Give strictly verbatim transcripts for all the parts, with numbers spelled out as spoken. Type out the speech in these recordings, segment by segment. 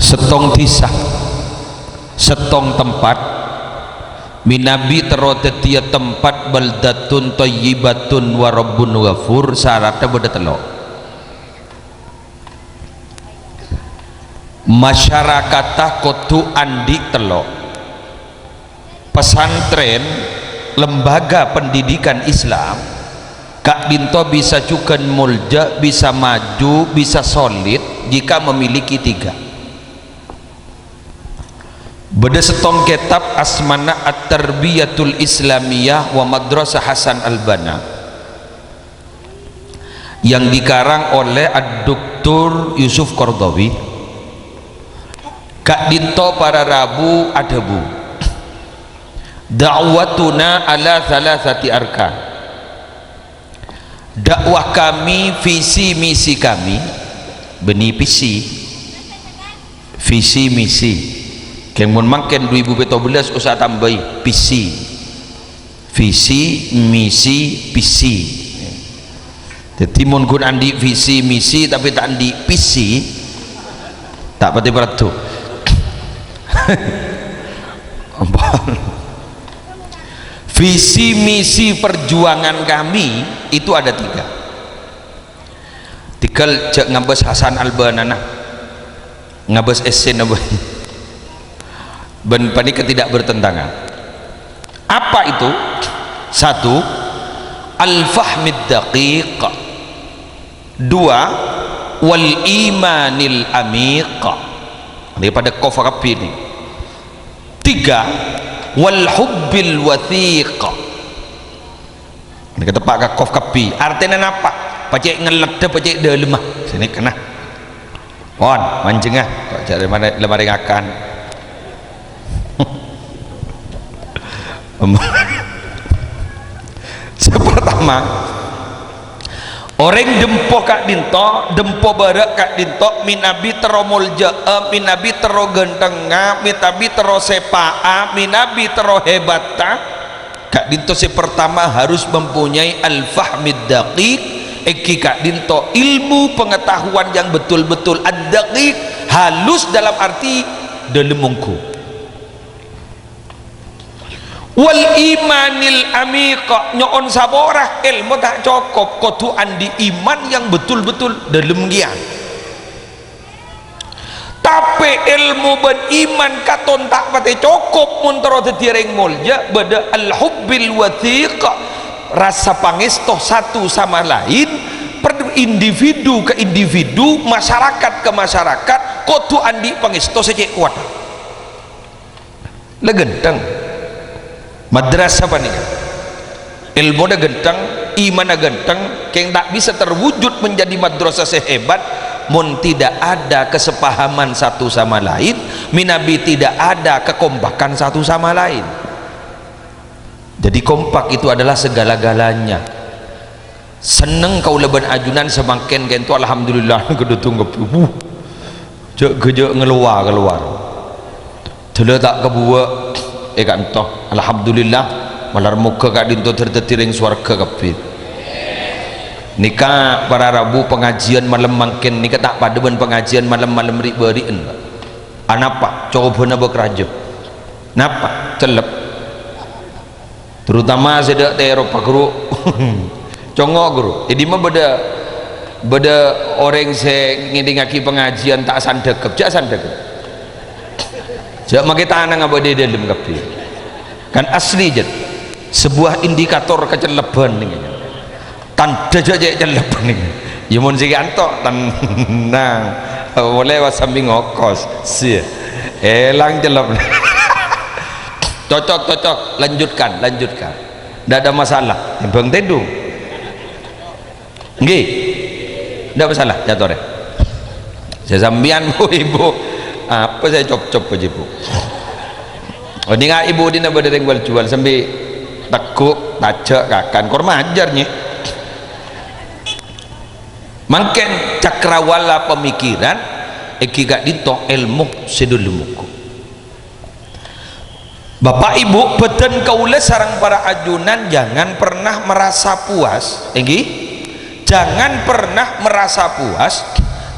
Sèttong dhisa, sèttong tempat, mènabi terro dhâddhiyâ tempat baldatun thayyibatun wa rabbun ghafur, saratna bâdâ tello'. Masyarakatta kodhu andi' tello'. Pesantren, lembaga pendidikan Islam, ka'dinto bisa jhughân molja, bisa maju, bisa solid jika memiliki tiga. Bâdâ sèttong kètab asmana At-Tarbiyatul Islamiyah wa Madrasah Hasan Al-Banna yang dikarang oleh Ad-Doktor Yusuf Qaradawi. Ka'dinto para rabu adhâbu, "Da'watuna ala thalathati arkan." Dakwah kami, visi misi kami, bânnè visi. Visi misi. Kèng mon mangkèn du èbu pètto bellâs osa tambâi visi. Visi, misi, visi. Dhâddhi mon ghun andi' visi misi tapè ta' andi' visi, ta' patè paraddu. Ampon. Visi misi perjuangan kami itu ada tiga. Tèghâl jhâ' ngabâs Hasan Al-Banna, ngabâs essèna bhâi. Bân panèka tidak bertentangan. Apa itu? Satu, al-fahmid daqiq. Dua, wal imanil amiq. Nèka padâ qaf kabbhi nèka. Tiga, wal hubbil wathiq. Nèka teppa' ka qaf kabbhi. Artèna napa? Pacè' ngelleddhâ, pacè' dâlemma. Sènè kèna. Pon, manjhengnga. Kok jhâ' lemare-, lemare ngakan. Sè pertama, orèng dhempo ka'dinto, dhempo bârâ' ka'dinto, mènabi terro moljâ'â, mènabi terro ghântengnga, mènabi terro sèpa'a, mènabi terro hebatta. Ka'dinto sè pertama harus mempunyai al-fahmid daqiq, èngghi ka'dinto ilmu pengetahuan yang betul-betul ad-daqiq, halus dalam arti dâlem mongghu. Wal imanil amiq, nyo'on sapora, èlmo ta' cokop, kodhu andi' iman yang betul-betul dâlem kèya. Tapè èlmo bân iman katon ta' patè cokop mon terro dhâddhi orèng molja, bâdâ al-hubbil wathiq, rasa pangèsto satu sama lain, per individu ka individu, masyarakat ka masyarakat, kodhu andi' pangèsto sè cè' kowadhâ. La ghântheng. Madrasah panèka. Èlmona ghântheng, imanna ghântheng, kèng ta' bisa terwujud menjadi madrasah sè hebat, mon tidak ada kesepahaman satu sama lain, mènabi tidak ada kekompakan satu sama lain. Jadi kompak itu adalah segala-galanya. Senneng kaulâ bân ajunan samangkèn ka'dinto, alhamdulillah, ghâdhung kabbhi. Wuh. Jhâ', jhâ' ngalowa-kalowa. Dâlâ ta' kabuwâ' è ka'dinto. Alhamdulillah, malar moghâ ka'dinto dhâr dhâddhi rèng sowarghâ kabbhi. Nèka para rabu pangajiân malem mangkèn nèka ta' padâ bân pangajiân malem-malem ri'-bâri'en. Anapa? Cobâna bâk rajâ. Napa? Cellep. Terutama sè dâ' Tèro, Pak Guru. Congo', Guru. È dimma bâdâ, bâdâ orèng sè ngèdingngaghi pangajiân ta' sandhâkep, jhâ' sandhâkep. Jhâ' makè tanang abâdâ è dâlem kabbhi. Kan asli, jhât. Sebuah indikator kacellebban nèka. Tandhâ jhâ' cè' cellep nèka. Iyâ mon sè ka'dinto, tenang. Polè wa sambi ngokos. Sè èlang cellep. Cocok, cocok. Lanjutkan, lanjutkan. Ndak ada masalah. Timbang tèdung. Ngghi. Ndak masalah, catorè. Sè sampèyan, Bu, Ibu. Apa sè cop-cop aja, Bu? Oh, nèka Ibu dinna bâdâ rèng wal-juwal sambi teggu', tajâ', kakan. Kor majâr, nyè. Mangkèn cakrawala pamikiran, èngghi ka'dinto èlmo sè dâlem mongghu. Bapak Ibu, bâdân kaulâ sareng para ajunan jangan pernah merasa puas, èngghi? Jangan pernah merasa puas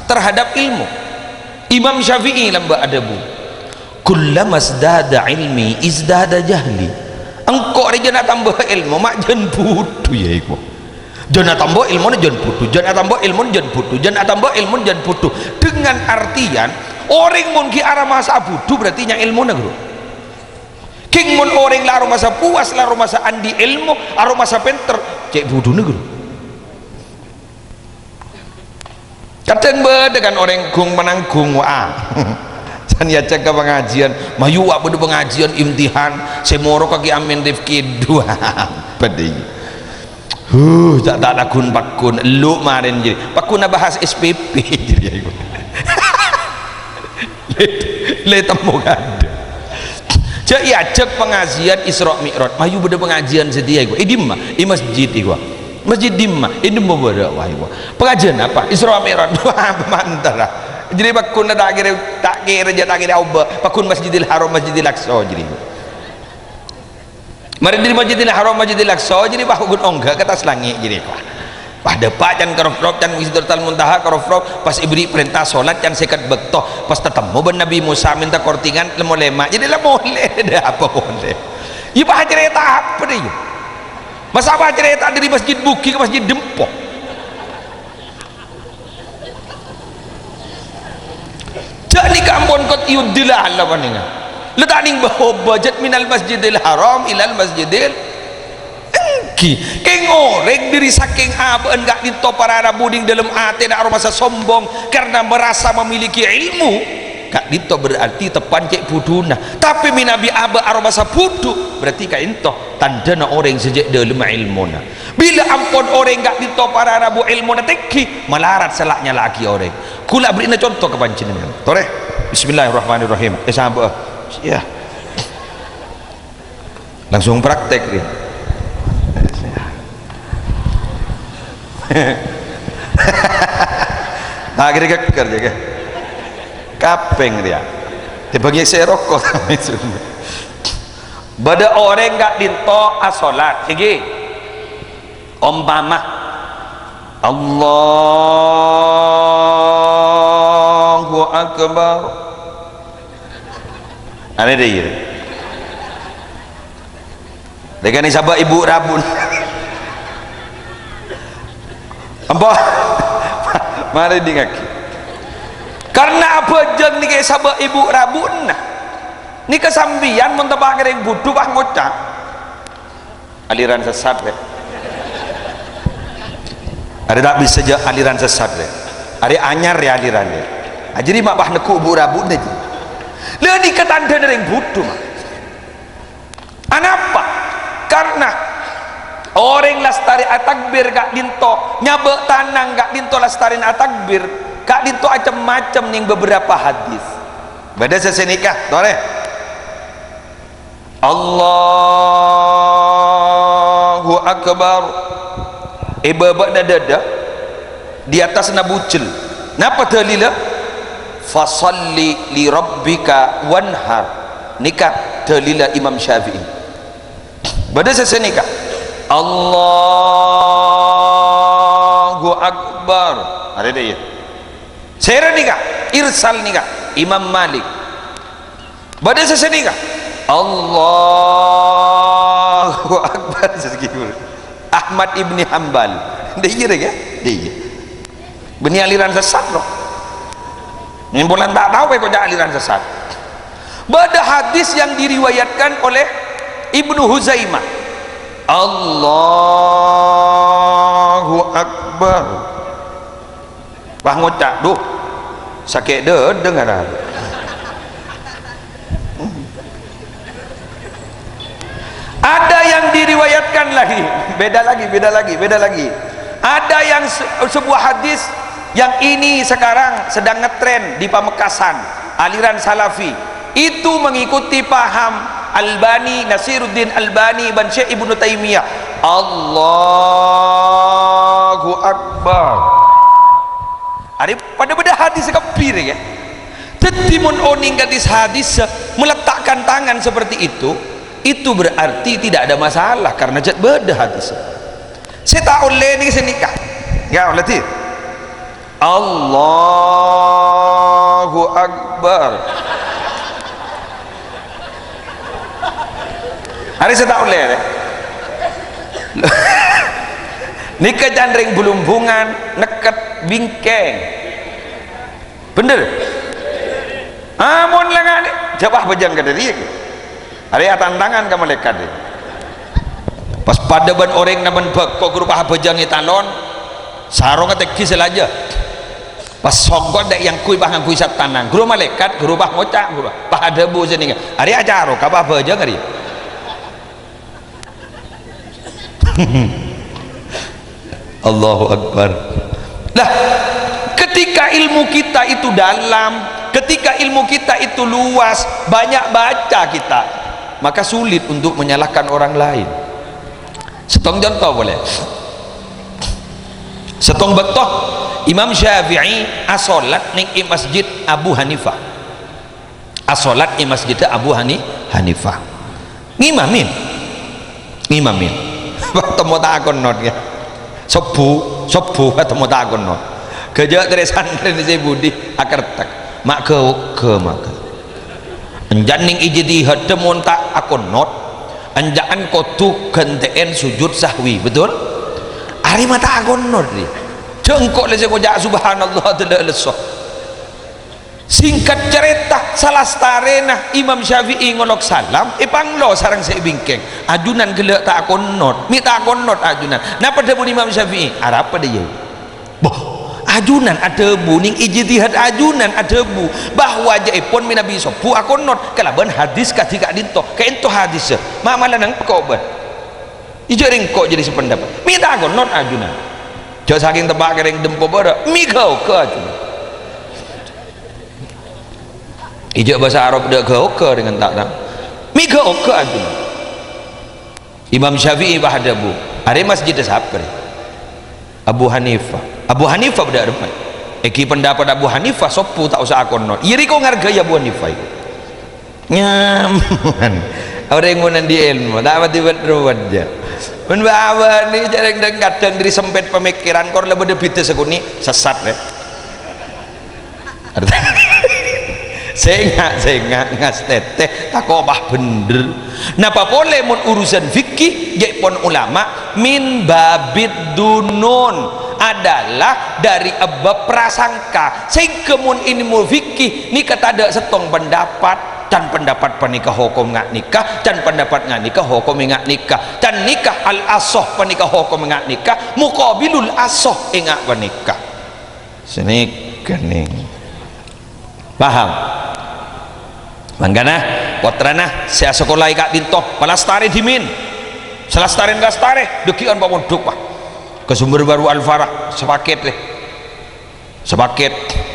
terhadap ilmu. Imam Syafi'i lambâ' adhâbu, "Kullamazdada ilmi izdada jahli." Engko' rè jhân atamba èlmo, ma' jhân bhudhu, yâ, iku. Jhân atamba èlmona jhân bhudhu, jhân atamba èlmona jhân bhudhu, jhân atamba èlmona jhân bhudhu. Dengan artian, orèng mon ghi' aromasa bhudhu, berarti nya' èlmona, Ghuru. Kèng mon orèng la aromasa puas, la aromasa andi' èlmo, aromasa pènter, cè' bhudhuna, Ghuru. Kadhâng bâdâ kan orèng ghung-manangghung, wah. Can èajhâk ka pangajiân, mayu, wa', bâdâ pangajiân imtihan, sè moro ka Kè Amin Rifki, duh, apa dhi. Huh, ta', ta' laghun pagghun, elluk marèn jârèya. Pagghun abahas S P P jârèya. Lè, lè temmo kadhâ. Jhâ' èajhâk pangajiân Isra Mi'raj. Mayu bâdâ pangajiân satèya iku. È dimma? È masjid iku. Masjid dimma? È dimma bârâ' wae iku. Pangajiân apa? Isra Mi'raj. Wah, mantara. Jârèya pagghunna ta' kèra, ta' kèra jâ' ta' kèra obâ. Pagghun Masjidil Haram, Masjidil Aqsa jârèya. Marè dâri Masjidil Haram, Masjidil Aqsa, jârèya pagghun ongghâ ka attas langngè' jârèya. Wah, dâpa' can ka Rafraf, can Sidratal Muntaha ka Rafraf, pas èberri' parènta solat can sèket bâkto, pas tatemmo bân Nabbhi Musa mènta kortingan lèmo lèma'. Jârèya la molè, dâ' apa molè. Iyâ, pas carèta apa dâ' iyâ? Masa pas carèta dâri Masjid Bughi ka Masjid Dempo? Jâ' nèka ampon qad yu'dhil a'la panèka. La ta' nèng bâ-obâ jât minal masjidil haram ilal masjidil, èngghi. Kèng orèng dâri sakèng abâ'na ka'dinto para rabu nèng dâlem atèna aromasa sombong karena merasa memiliki ilmu, ka'dinto berarti teppan cè' bhudhuna. Tapè mènabi abâ' aromasa bhudhu, berarti ka'dinto tandhâna orèng sè jâ' dâlemma èlmona. Bilâ ampon orèng ka'dinto para rabu èlmona tèngghi, malarat sè la nyala'aghi orèng. Kaulâ aberri'na conto ka panjhennengngan. Torè. Bismillahirrahmanirrahim. Èsabâ'â. Iyâ. Langsung praktek, nih. Akhirnya geger, ya, kan? Kapèng, ya. Dibâgi sè roko. Bâdâ orèng ka'dinto asolat, èngghi. Ompama, "Allahu Akbar." Anè dâ' iyâ. Dâ' kan èsabâ' ibu' rabun. Empa. Marè dingngaghi. Karena abhâjâng nèka èsabâ' ibu' rabunna. Nèka sampèyan mon teppa' kèrèng bhudhu, pas ngoca'. Aliran sesat, rè. Arè ta' bisa jâ' aliran sesat, rè. Arè anyar, rè, aliran, rè. Ah, jârèya ma' pas neggu' bu-rabuna, jâ'. La nèka tandhâna rèng bhudhu, ma'. Anapa? Karena orèng lastarè atakbir ka'dinto, nyabâ' tanang ka'dinto lastarèna atakbir, ka'dinto acem-macem nèng beberapa hadis. Bâdâ sè sanèka, torè. Allahu Akbar. È bâbâna dâdâ, di attasna bujel. Napa dalilla? "Fashalli li rabbika wanhar." Nèka dalilla Imam Syafi'i. Bâdâ sè sanèka, "Allahu Akbar." Arè dâ' iyâ. Sèra nèka, irsal nèka, Imam Malik. Bâdâ sè sanèka, "Allahu Akbar." Ahmad ibni Hambal. Dâ' iyâ, rè, ya? Dâ' iyâ. Bânnè aliran sesat, loh. Nèng polana ta' tao, èkoca' aliran sesat. Bâdâ hadis yang diriwayatkan oleh Ibnu Huzaimah. Allahu Akbar. Wah, ngoca', "Duh, sakè' dâdâ, ngaran." Ada yang diriwayatkan lagi, beda lagi, beda lagi, beda lagi. Ada yang se-, sebuah hadis yang ini sekarang sedang ngetren di Pamekasan, aliran Salafi. Itu mengikuti paham Albani, Nasiruddin Albani, bân Syekh Ibnu Taimiyah. Allahu Akbar. Arè padâ bâdâ hadis kabbhi, rè, ya. Dhâddhi, mon onèng ka hadis, meletakkan tangan seperti itu, itu berarti tidak ada masalah, karena jâ' bâdâ hadis. Sè ta' ollè nèka sanèka. Ya, ollè, dhi. Allahu Ber. Arè sè ta' ollè, rè. Nèka can rèng Blumbungan, nèkket Bingkèng. Bhender? Amon la nganè', jhâ' pas abhâjâng ka dâri, arè atantangan ka malaèkat, rè. Pas padâ bân orèng nabân bhâko ghuru pas abhâjâng è talon, sarongnga tèngghi sè lajâ. Pas songko' dâ' èyangghuy, pas ngangghuy satanang. Ghuru malaèkat, ghuru pas ngoca', ghuru pas adhâbu sè nènggâ. Arè acaroka, pas abhâjâng arè. Allahu Akbar. Nah, ketika ilmu kita itu dalam, ketika ilmu kita itu luas, banyak baca kita, maka sulit untuk menyalahkan orang lain. Sèttong conto polè. Sèttong bâkto Imam Syafi'i asholat nèng è masjid Abu Hanifah. Asholat è masjid Abu Hani-, Hanifah. Ngimamin. Ngimamin. Pas temmo ta' akonot, ya. Sobbhu, sobbhu, pas temmo ta' akonot. Ghâjâ' trè santrèna sè budi, akertek. Ma' ghâ-oghâ, ma' ghâ-. Enjâ' nèng ijtihad mon ta' akonot, enjâ'ân kodhu ghântè'èn sujud sahwi, betul? Arè ma' ta' akonot, rè. Jhâ' engko' lè sè ngoca' subhanallah, dâlâ lesso. Singkat carèta, salastarèna Imam Syafi'i ngolok salam, èpanglo sareng sè è bingkèng. "Ajunan ghellâ' ta' akonot, mè' ta' akonot ajunan." Napa dhâbuna Imam Syafi'i? "Arapa dâ' iyâ?" Boh, ajunan adhâbu, nèng ijtihad ajunan adhâbu bahwa jhâ'èpon mènabi sobbhu akonot kalabân hadis kadhi ka'dinto. Ka'ènto hadissa, ma' mala nèng ko' bân. Ijâ' rèng ko' jadi sependapat. Mè' ta' akonot ajunan. Jhâ' sakèng teppa' kèrèng dempo bârâ', mè' ghâ-oghâ ajunan. Ijâ' bhâsa Arab dâ' ghâ-oghâ rèng enta' ta'. Mè' ghâ-oghâ ajunan. Imam Syafi'i pas adhâbu, "Arè masjidda sapa, rè?" "Abu Hanifah." "Abu Hanifah bâdâ arapa?" "Èngghi pendapat Abu Hanifah, sobbhu ta' osa akonot." Iyâ rèko ngargai Abu Hanifah iku. Nyaman. Orèng mon andi' èlmo, ta' pati bet-ruwet, jâ. Mon bâ-abâ' nè, jâ' rèng dhâng-kadhâng dâri sempèt pamikiran, kor la bâdâ bhidhâ sakonè', sessat, rè. Sènga', sènga', ngastètè, tako' pas bhender. Napa polè mon urusan fikih, jhâ'èpon ulama, min babid dunun, adalah dâri bab prasangka. Sèngghâ mon èlmo fikih nèka tadâ' sèttong pendapat, can pendapat panèka hokom nga' nèka, can pendapat nga' nèka hokom nga' nèka, can nèka al-asah panèka hokom nga' nèka, muqabilul asah è nga' panèka. Sanèka nèng. Paham? Mangkana, pottrana sè asakola è ka'dinto, palastarè dhimèn. Salastarèn lastarè, dhâggi'ân pamondhuk, Pak. Ka Sumber Baru Al-Farah, sapakèt, rè. Sapakèt.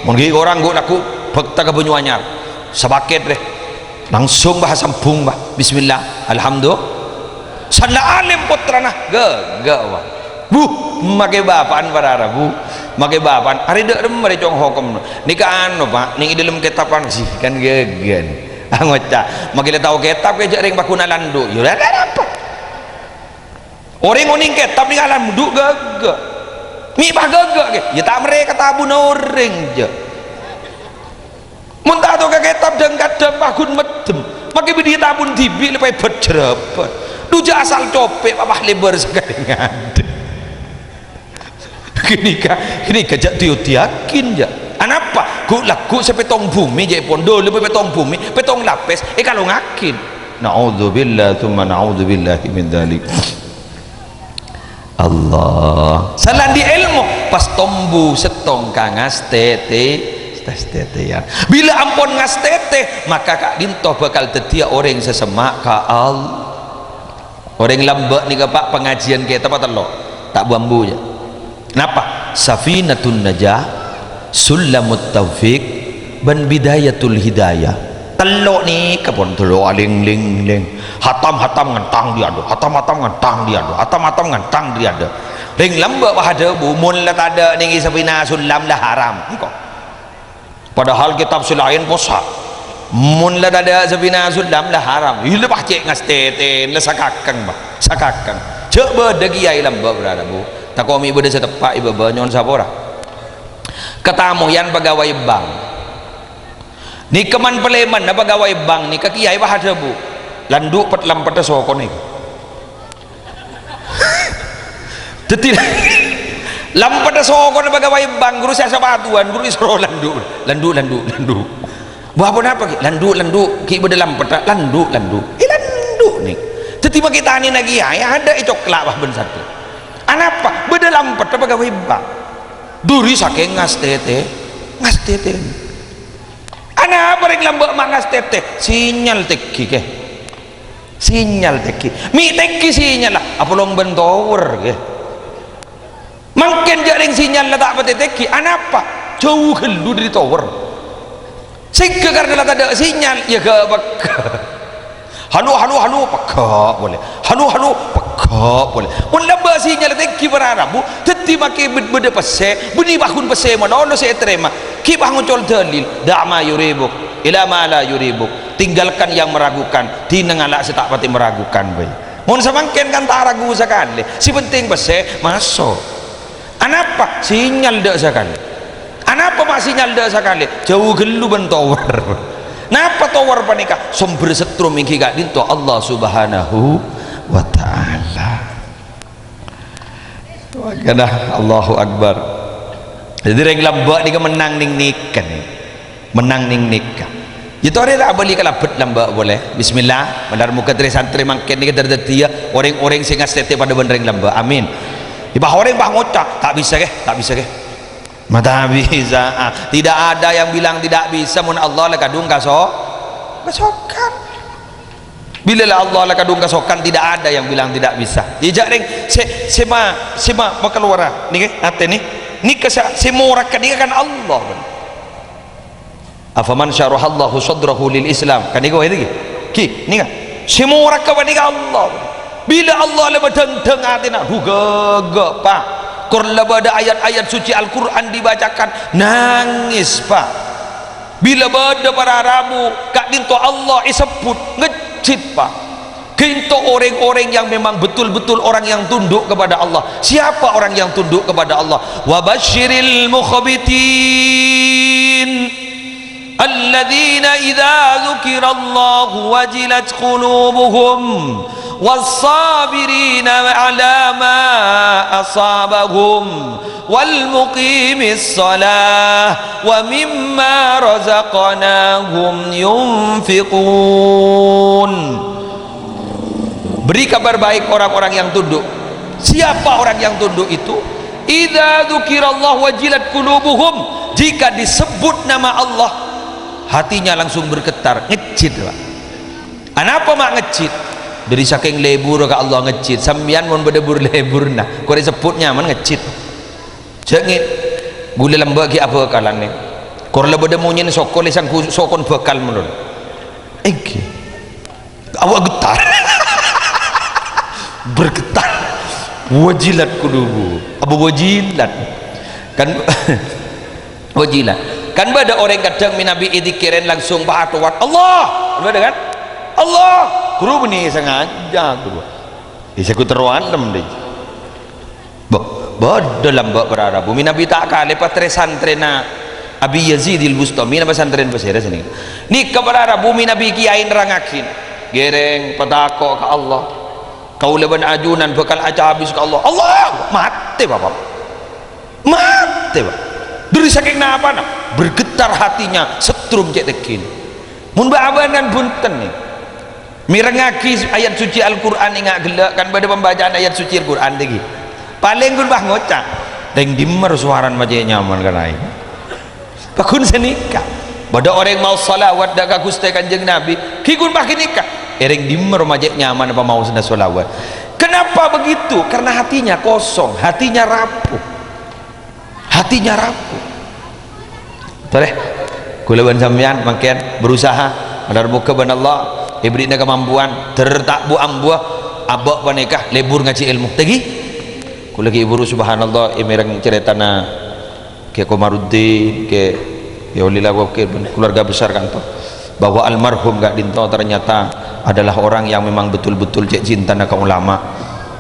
Mon ghi' korang ghu' lagghu' bhâkta ka Banyuanyar. Sapakèt, rè. Langsung, Pak, sambung, Pak. Bismillah. Alhamdulillah. Sala alèm pottrana, ghâ', ghâ', Pak. Bu, makè bapa'an parara, Bu. Makè bapa'an. Arè dâ' remma rè cong hokom. Nèka anu, Pak, nèng è dâlem kètab anu sih, kan ghâghân. Ah, ngoca'. Makè la tao kètab kè jhâ' rèng pagghun alandu'. Yâ, la, la, apa? Orèng onèng kètab nèng alandu' ghâghâ. Mè' pas ghâghâ kè? Yâ, ta' marè ka tabuna orèng, jhâ'. Mon ta' tao ka kètab dhâng-kadhâng pagghun meddhem, makè bâdhi tabun dhibi' la pèbât jhârâbân. Dhu jhâ' asal copè' papah lèbâr sakalèyan. Ghânèka, ghânèka jhâ' dhi-odhiyaghin, jhâ'. Anapa? Ghu'-, lagghu' sè pèttong bhumè, jhâ' pon dâlem pèttong bhumè, pèttong lapès, èkalongaghin. Na'udzubillah, tsumma na'udzubillahi min dzalik. Allah. Sala andi' èlmo, pas tombu sèttong ka ngastètè, ngastètèyan. Bilâ ampon ngastètè, maka ka'dinto bhâkal dhâddhiyâ orèng sè semma' ka Allah. Orèng lambâ' nèka, Pak, pangajiyân kètab patello'. Ta' bu-ambu, jhâ'. Napa? Safinatun Najah, Sullamut Taufiq, bân Bidayatul Hidayah. Tello' nèka pon tello' alèng-lèng-lèng. Hatam-hatam ngèntang dhi' adâ', hatam-hatam ngèntang dhi' adâ', hatam-hatam ngèntang dhi' adâ'. Rèng lambâ' pas adhâbu, "Mon la tadâ' nèng è Safinah Sullam la haram." Engko'. Padahal kètab sè laèn possa'. Mon la tadâ' Safinah Sullam la haram. Iyâ la pas cè' ngastètè, la sakakèng, Pak. Sakakèng. Jhâ' bâdâ kèyaè lambâ' bârâ', Bu. Tako' mè' bâdâ sè teppa' è bâbâ, nyo'on sapora. Katamoyan pagawai bank. Nèka man-palèmanna pagawai bank nèka kèyaè pas adhâbu, "Landhu' pet-, lampetta sokona." Dhâddhi, lampetta sokona pagawai bank, ghuru sè sapatuwan, ghuru èsoro landhu'. "Landhu', landhu', landhu'." "Bâ, ponapa, Kè?" "Landhu', landhu', ghi' bâdâ lampetta, landhu', landhu'." Eh, landhu', nèng. Dhâddhi, makè tanèna kèyaè, adâ' ècokla' pas bân satèya. Anapa? Bâdâ lampetta pagawai bank. Dhuri sakèng ngastètè, ngastètè. Anapa rèng lambâ' ma' ngastètè? Sinyal tèngghi, Kè. Sinyal tèngghi. Mè' tèngghi sinyalla, apolong bân tower, Kè. Mangkèn jhâ' rèng sinyalla ta' patè tèngghi. Anapa? Jhâu ghâllu dhâri tower. Sèngghâ karna la tadâ' sinyal, iyâ ghâ' pegghâ'. "Halo, halo, halo," pegghâ' polè. "Halo, halo," pegghâ' polè. Mon lambâ' sinyal tèngghi para rabu, dhâddhi makè bâd-, bâdâ pèssè, bânnè paggun pèssè malolo sè ètarèma. Ghi' pas ngocol dalil, "Da' ma yuribuk, ila ma la yuribuk." Tinggalkan yang meragukan, dina ngala' sè ta' patè meragukan bhâi. Mon samangkèn kan ta' ragu sakalè, sè pentèng pèssè maso'. Anapa? Sinyal dâ' sakalè. Anapa ma' sinyal dâ' sakalè? Jhâu ghâllu bân tower. Napa tower panèka? Sombher setrum èngghi ka'dinto Allah Subhanahu wa Ta'ala. Makana, Allahu Akbar. Dhâddhi, rèng lambâ' nèka mennang nèng nèka, nèng. Mennang nèng nèka. Yâ torè ta' abâli kalabât lambâ' polè. Bismillah, mandhâr moghâ trè-santrè mangkèn nèka dhâr-dhâddhiyâ orèng-orèng sè ngastètè padâ bân rèng lambâ'. Amin. Yâ, bâh orèng bâh ngoca', "Ta' bisa, Kè, ta' bisa, Kè." Ma' ta' bisa. Ah, tidak ada yang bilang tidak bisa, mon Allah la kadhung kaso-, kasokan. Bilâ la Allah la kadhung kasokan, tidak ada yang bilang tidak bisa. Yâ, jhâ' rèng sè, sè ma-, sè ma-, makalowara nèka, atè nè-, nèka sè, sè moraka nèka kan Allah. "Afaman syarahallahu sadrahu lil Islam." Kan nèko, èngghi? Ghi, nèka. Sè moraka panèka Allah. Bilâ Allah la madhângdhâng atèna, dhughâghâ, Pa'. Kor la bâdâ ayat-ayat suci Al-Qur'an dibacakan, nangès, Pa'. Bilâ bâdâ para rabu, ka'dinto Allah èsebbhut, ngejjhit, Pa'. Ka'dinto orèng-orèng yang memang betul-betul orang yang tunduk kepada Allah. Siapa orang yang tunduk kepada Allah? "Wa basyiril mukhbitin." "Alladzina idza dzukirallahu wajilat qulubuhum, was-sabirina 'ala ma asabahum, wal muqimis shalah, wa mimma razaqnahum yunfiqun." Beri kabar baik orang-orang yang tunduk. Siapa orang yang tunduk itu? "Idza dzukirallahu wajilat qulubuhum." Jika disebut nama Allah, hatinya langsung bergetar, ngejjhit, Pa'. Anapa ma' ngejjhit? Dhâri sakèng lebur ka Allah ngejjhit. Sampèyan mon bâdâ bur-, leburna, kor èsebbhut nyaman ngejjhit. Jhâ' ngè-, ghulâ lambâ' ghi' abhâkalan, nè. Kor la bâdâ monyèna soko, lè sangghu sokon bhâkal malolo. Èngghi. Awak getar. Bergetar. Wajilat qulubu. Apa wajilat? Kan, wajilat. Kan bâdâ orèng kadhâng mènabi èdhikèrèn langsung paatowan. Allah! Bâdâ kan? Allah! Ghuru bânnè sengaja, ghuru. Èsèkut terro alem, deh. Bâ-, bâdâ lambâ' para rabu, mènabi ta' kalè patrè-santrèna Abi Yazidil Bustami, napa santrèna pasèra sanèka? Nèka para rabu mènabi kèyaè nerrangngaghi, "Ghèrèng, patako' ka Allah. Kaulâ bân ajunan bhâkal acabis ka Allah." Allah! Matè, Bapak. Matè, Pak. Dhâri sakèng napana? Bergetar hatinya, setrum cè' tèngghi. Mon bâ-, abâ'na bhunten, nè. Mèrengngaghi ayat suci Al-Qur'an, enga' ghellâ', kan bâdâ pembacaan ayat suci Al-Qur'an, dhâggi'. Palèng ghun bâh ngoca', "Rèng dimma rowa sowarana ma' cè' nyaman kanaè?" Pagghun sanèka. Bâdâ orèng maos shalawat dâ' ka Ghustè Kanjeng Nabi, ghi ghun bâh ghânèka. "Eh, rèng dimma rowa ma' cè' nyaman apa maosna shalawat?" Kenapa begitu? Karena hatinya kosong, hatinya rapuh. Hatinya rapuh. Torè, kaulâ bân sampèyan mangkèn berusaha, mandhâr moghâ bân Allah èbherri'na kamampuan, dhâr ta' bu-ambuwâ, abâ' panèka lebur ngajhi èlmo. Dhâggi', kaulâ ghi' buru, subhanallah, èmèreng carètana Kè Komarudin, Kè, ya, Lila, Kè, keluarga besar kanto. Bahwa almarhum ka'dinto ternyata adalah orang yang memang betul-betul cè' cintana ka ulama,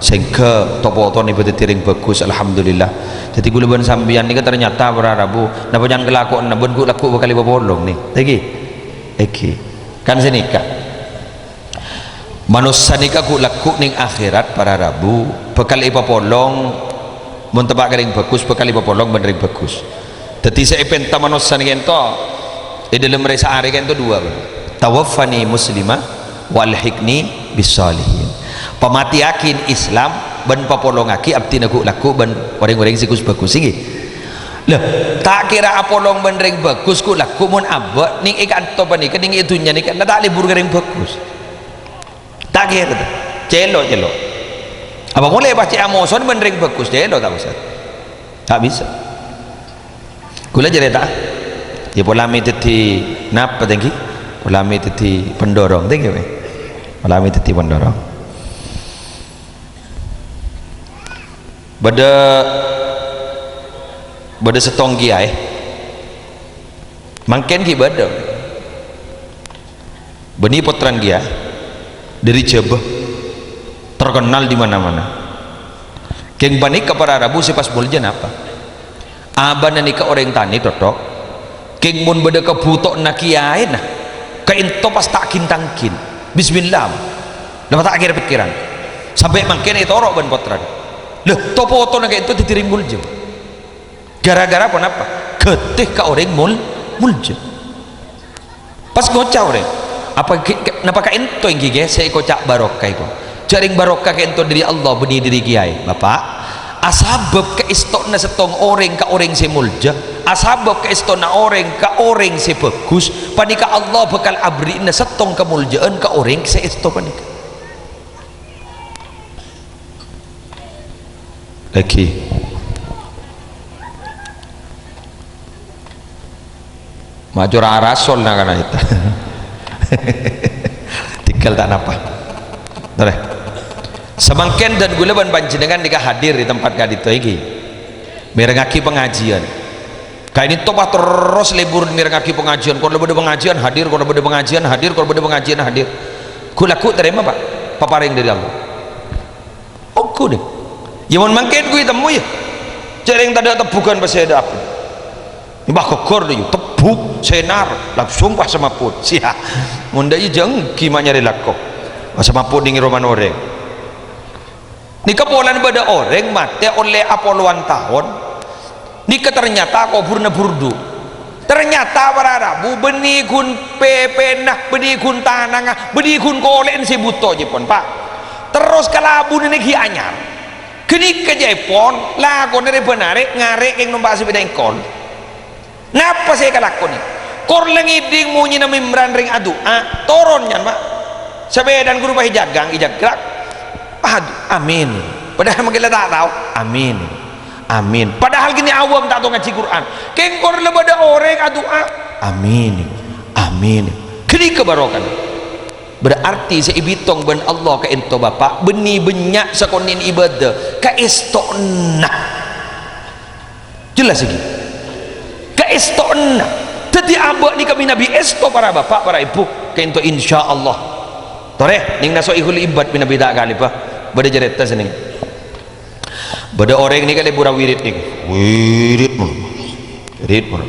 sehingga to-potona bâdâ dhâddhi rèng bhâghus, alhamdulillah. Dhâddhi kaulâ bân sampèyan nèka ternyata para rabu, napa can kalakowanna bân ghu-, lagghu' bhâkal èpapolong nè, dhâggi'. Èngghi. Kan sanèka. Manossa nèka ghu'-lagghu' neng akhèrat para rabu bhâkal èpapolong, mon teppa' ka rèng bhâghus bhâkal èpapolong bân rèng bhâghus. Dhâddhi sè èpènta manossa nèka ènto è dhâlem rè saarè ka'ènto duwâ', bân. "Tawaffani muslima wa alhiqni bis shalihin." Pamatèyaghi Islam bân papolongaghi abdhina ghu'-lagghu' bân rèng-orèng sè ghus-bhâghus, èngghi. Lha, ta' kèra apolong bân rèng bhâghus ghu'-lagghu' mon abâ' neng è ka'ènto panèka, neng è dhunnya nèka, la ta' lebur ka rèng bhâghus. Ta' kèra, ta'. Cèlo', cèlo'. Apa molè pas cè' amosona bân rèng bhâghus, cèlo' ta' bisa. Ta' bisa. Kaulâ carèta, yâ pola mè' dhâddhi napa, tèngghi? Pola mè' dhâddhi pendorong, tèngghi, wè. Pola mè' dhâddhi pendorong. Bâdâ, bâdâ sèttong kèyaè. Mangkèn ghi' bâdâ. Bânnè pottrana kèyaè dâri Jhâbâ, terkenal di mana-mana. Kèng panèka para rabu sè pas molja napa? Abâ'na nèka orèng tanè, thotthok. Kèng mon bâdâ kabhutowanna kèyaèna, ka'ènto pas ta' ghin-tangghin. Bismillah. Napa ta' kèra-pèkkèran? Sampè' mangkèn ètoro' bân pottrana. Lha, to-potona ka'ènto dhâddhi rèng molja. Gara-gara ponapa? Ghâtè ka orèng mol-, molja. Pas ngoca' orèng, "Apa ghi-, ke-, napa ka'ènto èngghi, ghi, sè èkoca' barokah èko? Jhâ' rèng barokah ka'ènto dâri Allah, bânnè dâri kèyaè, Bapa'." Asabâb kaèstowanna sèttong orèng ka orèng sè molja, asabâb kaèstowanna orèng ka orèng sè bhâghus, panèka Allah bhâkal aberri'ana sèttong kamolja'an ka orèng sè èsto panèka. Lagi. Ma' cora' arasol na kana ita. Tinggal ta' napa. Torè. Samangkèn dân kaulâ bân panjhennengngan nèka hadir è tempat ka'dinto èngghi. Mèrengngaghi pangajiân. Ka'dinto pas terros lebur mèrengngaghi pangajiân. Kor la bâdâ pangajiân hadir, kor la bâdâ pangajiân hadir, kor la bâdâ pangajiân hadir. Ghu'-lagghu' tarèma, Pak. Paparèng dâri Allah. Ongghu, nè. Yâ, mon mangkèn ghu' ètemmo, yâ. Jhâ' rèng tadâ' tebbhughân pas sè tadâ' apa. Mbah gogor, yâ, tebbhuk, sènar, langsung pas samaput. Sia. Mon dâ' iyâ jhâ' èngghi ma' nyarè lako. Pas samaput nèng è romana orèng. Nèka polana bâdâ orèng matè ollè apolowan taon. Nèka ternyata kobhurrâ bhurdhu. Ternyata para rabu bânnè ghun pèpèna, bânnè ghun tanangnga, bânnè ghun kolè'na sè bhuto, jhâ' pon, Pak. Terros kalabuna nè ghi' anyar. Ghânèka, jhâ' pon, lakona rè-bânarè ngarè' kèng nompa' sapèda èngkol. Napa sè èkalakonè? Kor la ngèdhing monyèna mimbaran rèng adu'a, toron nyan, Pak. Sapèdana ghuru pas èjhâghâng, èjhâghâk. Aduh, amin. Padahal mangkèn la ta' tao. Amin. Amin. Padahal ghânèka awam ta' tao ngajhi Qur'an. Kèng kor la bâdâ orèng adu'a. Amin. Amin. Ghânèka barokana. Berarti sè èbitong bân Allah ka'dinto, Bapa', bânnè bânnya' sakonè'na ibâdâ, kaèstowanna. Jelas iki? Kaèstowanna. Dhâddhi abâ' nèka mènabi èsto para bapa', para èbhu. Ka'dinto insyaallah. Torè, nèng Nasoihul Ibad mènabi ta' kalèbâ. Bâdâ carèta sè nèng. Bâdâ orèng nèka lebur awirid nèng. Wirid mon. Wirid mon.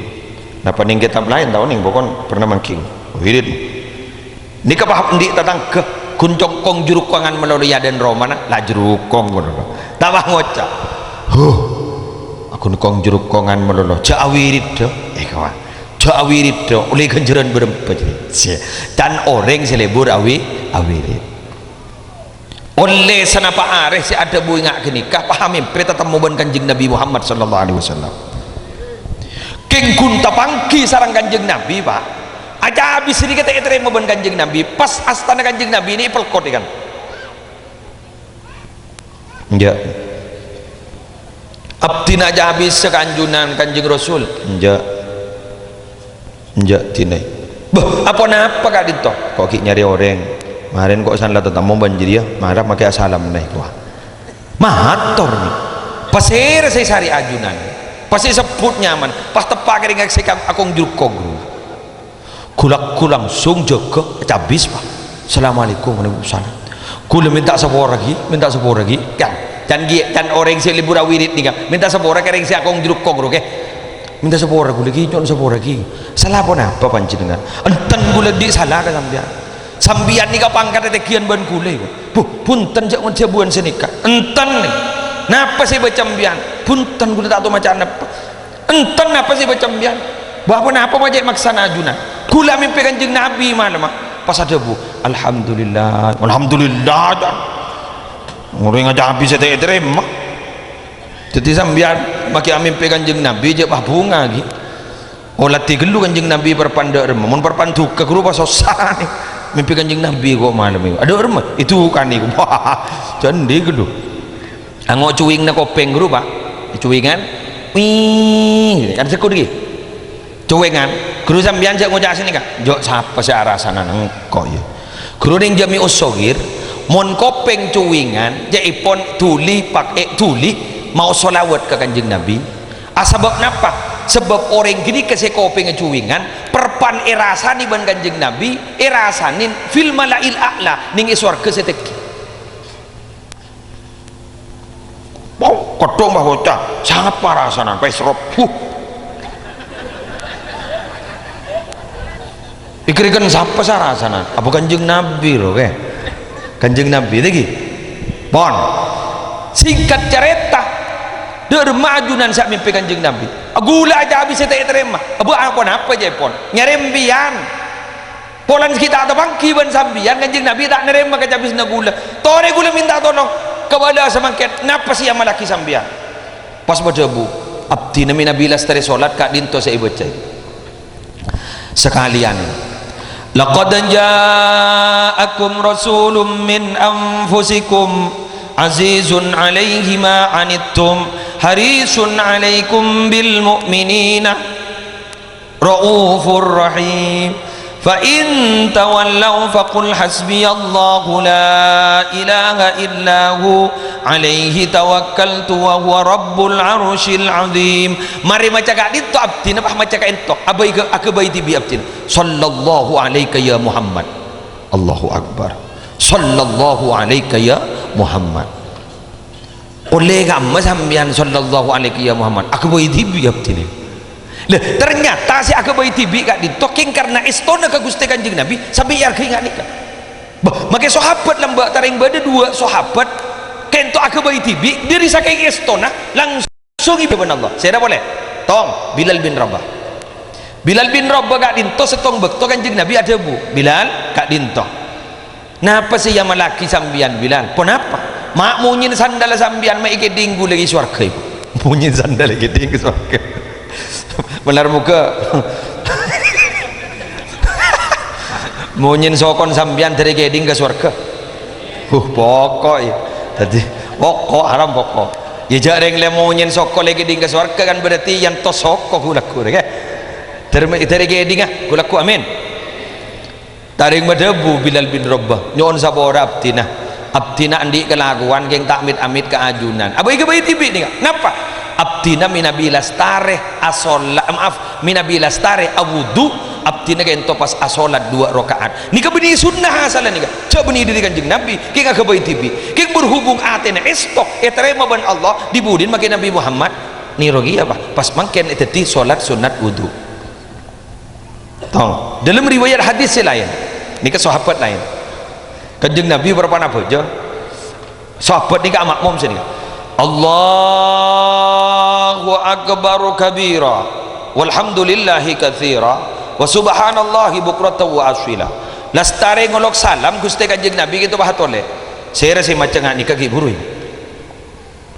Napa nèng kètab laèn tao nèng pokon pernah mangghi. Wirid. Nèka paham andi' tatangghâ, ghun cokong jurukkongan malolo è adâ'na romana, la jurukong ngono. Ta' pas ngoca', "Huh, ghun kong jurukkongan malolo, jhâ' awirid, dâ." Eh, kawan. "Jhâ' awirid, dâ, ollè ghânjhârân bârâmpa, jârèya?" Sè, can orèng sè lebur awi-, awirid. Ollè sanapa arè sè adhâbu ènga' ghânèka, paham èmpè tatemmo bân Kanjeng Nabi Muhammad sallallahu alaihi wasallam. Kèng ghun tapangghi sareng Kanjeng Nabi, Pak. Aca abis nèka ta' ètarèma bân Kanjeng Nabi, pas astana Kanjeng Nabi nè èpelkot, kan? Enjâ'. Abdhina aca abis ka anjunan Kanjeng Rasul. Enjâ'. Enjâ' dinah. Bâh, aponapa ka'dinto? Ko' ghi' nyarè orèng. Marèn ko' san la tatemmo bân jârèya, mara makè asalam nè, wah. Mator, nè. Pasèra sè èsarè ajunan? Pas èsebbhut nyamana, pas teppa' ka rèng sè ka-, akong jurukong. Ghu'-lagghu' langsung jâgâ, cabis, Pak. "Assalamualaikum." "Waalaikumsalam." "Kaulâ mènta sapora, ghi, mènta sapora, ghi." Can, can ghi, can orèng sè lebur awirid nèka, mènta sapora ka rèng sè akong jurukong, ro, kè. Mènta sapora ghulâ ghi, nyo'on sapora ghi. Sala ponapa panjhennengngan? Enten ghulâ andi' sala ka sampèyan. Sampèyan nèka pangkaddhâ tèngghiân bân ghulâ, Bu. Bhunten jhâ' ngodâ bhuwân sanèka. Enten, napa sè èbâca sampèyan? Bhunten ghulâ ta' tao maca napa. Enten napa sè èbâca sampèyan? Bâ, ponapa ma' cè' maksana ajunan? Ghulâ mèmpè Kanjeng Nabi malemma. Pas adhâbu, "Alhamdulillah, alhamdulillah." Orèng ajâbhi sè ta' ètarèma. Dhâddhi sampèyan maghi amèmpè Kanjeng Nabi jhâ' pas bhunga ghi. Oladhi ghâllu Kanjeng Nabi parèpa'na dâ' remma. Mon parèpa'na dhugâ ghuru pas sossa nè. Mèmpè Kanjeng Nabi kok malem nèko. Adâ' remma, èdhukani kok. Wah, jhâ' andi' ghâllu. Ango' cuwingnga kopèng ghuru, Pak. Cuwingan. Wih, kan sekut ghi. Cuwingan. Ghuru sampèyan jhâ' ngoca' sanèka. Jhâ' sapa sè arasana engko' yâ. Ghuru nèng Jami'us Shaghir, mon kopèng cuwingan, ca'èpon dhuli, pakè dhuli, maos shalawat ka Kanjeng Nabi. A, sabâb napa? Sabâb orèng ghânèka sè kopèngnga cuwingan, parèpa'na èrasanè bân Kanjeng Nabi, èrasanè fil mala'il a'la, nèng è sowarghâ sè tèngghi. Wow, kèthong bâ bocah, sanget parasanan, pas rob, huh. Èkèr-èkèr sapa sè arasanan? Apa Kanjeng Nabi, ro, kè? Kanjeng Nabi, lagi. Pon. Singkat carèta, dâ' remma ajunan sè mèmpè Kanjeng Nabi. Ghulâ ajâbhi sè ta' ètarèma. Abâ, apa-napa, jhâ' pon. Nyarèm biyân. Polana ghi' ta' tapangghi bân sampèyan, Kanjeng Nabi ta' narèma kacabisna ghulâ. Torè ghulâ mènta tolong ka bâlâ samangkèn, napa sè èamallaghi sampèyan? Pas adhâbu, "Abdhina mènabi lastarè solat ka'dinto sè èbâcaè." Sakalèyan, "Laqad ja'akum rasulun min anfusikum azizun 'alaihi ma 'anittum harisun 'alaikum bil mu'minina." Ra'ufur rahim. Fa in tawallaw faqul hasbiyallahu la ilaha illa hu, alaihi tawakkaltu wa huwa rabbul arsyil azim. Marè maca ka'dinto abdhina, pas maca ka'dinto. Abâi ka-, aghâbây dhibi' abdhina. Sallallahu alaika ya Muhammad. Allahu Akbar. Sallallahu alaika ya Muhammad. Ollè kamma sampèyan, "Sallallahu alaika ya Muhammad." Aghâbây dhibi' abdhina. Lah, ternyata sè aghâbây dhibi' ka'dinto kèng karna èstona ka Ghustè Kanjeng Nabi, sampè' èarghâi nga' nèka. Bâh, makè sahabat lambâ' tarèng bâdâ duwâ' sahabat, kènto aghâbây dhibi', dâri sakèng èstona, langsung èbâ bân Allah. Sèra polè? Tong, Bilal bin Rabah. Bilal bin Rabah ka'dinto sèttong bâkto Kanjeng Nabi adhâbu, "Bilal, ka'dinto." "Napa sè èamallaghi sampèyan, Bilal?" "Ponapa?" "Ma' monyèna sandal sampèyan ma' èkèdhing ghulâ è sowarghâ, Bu." Monyèna sandal èkèdhing è sowarghâ. Bener moghâ. Monyèna sokona sampèyan dâri èkèdhing ka sowarghâ. Huh, poko' yâ. Dhâddhi, poko', haram poko'. Yâ, jhâ' rèng lè monyèna soko lè èkèdhing ka sowarghâ kan berarti èyantos soko ghulâ-ghulâ, kè? Dâri, dâri èkèdhinga, ghulâ-ghulâ, amin. Tarèng madhâbu Bilal bin Rabah, "Nyo'on sapora abdhina. Abdhina andi' kalakowan kèng ta' mit-amit ka ajunan." Abâi aghâbây dhibi' nèka. Napa? "Abdhina mènabi lastarè asola-, maaf, mènabi lastarè awudu, abdhina kènto pas asolat duwâ' raka'at." Nèka bânnè sunnah asalla nèka. Jhâ' bânnè dâri Kanjeng Nabi, kèng aghâbây dhibi'. Kèng berhubung atèna èsto, ètarèma bân Allah, dhi-budhina makè Nabi Muhammad. Nèro kèya, Pa'. Pas mangkèn èdhâddhi solat sunnat wudu. Tong, dalam riwayat hadis sè laèn, nèka sahabat laèn. Kanjeng Nabi bârâmpa bâjâ. Sahabat nèka amakmum sè nèka. "Allahu akbar kabira, walhamdulillahi katsira, wa subhanallahi bukratan wa asila." Lastarè ngolok salam Ghustè Kanjeng Nabi kènto pas atolè. Sèra sè maca nga' nèka ghi' bhuru.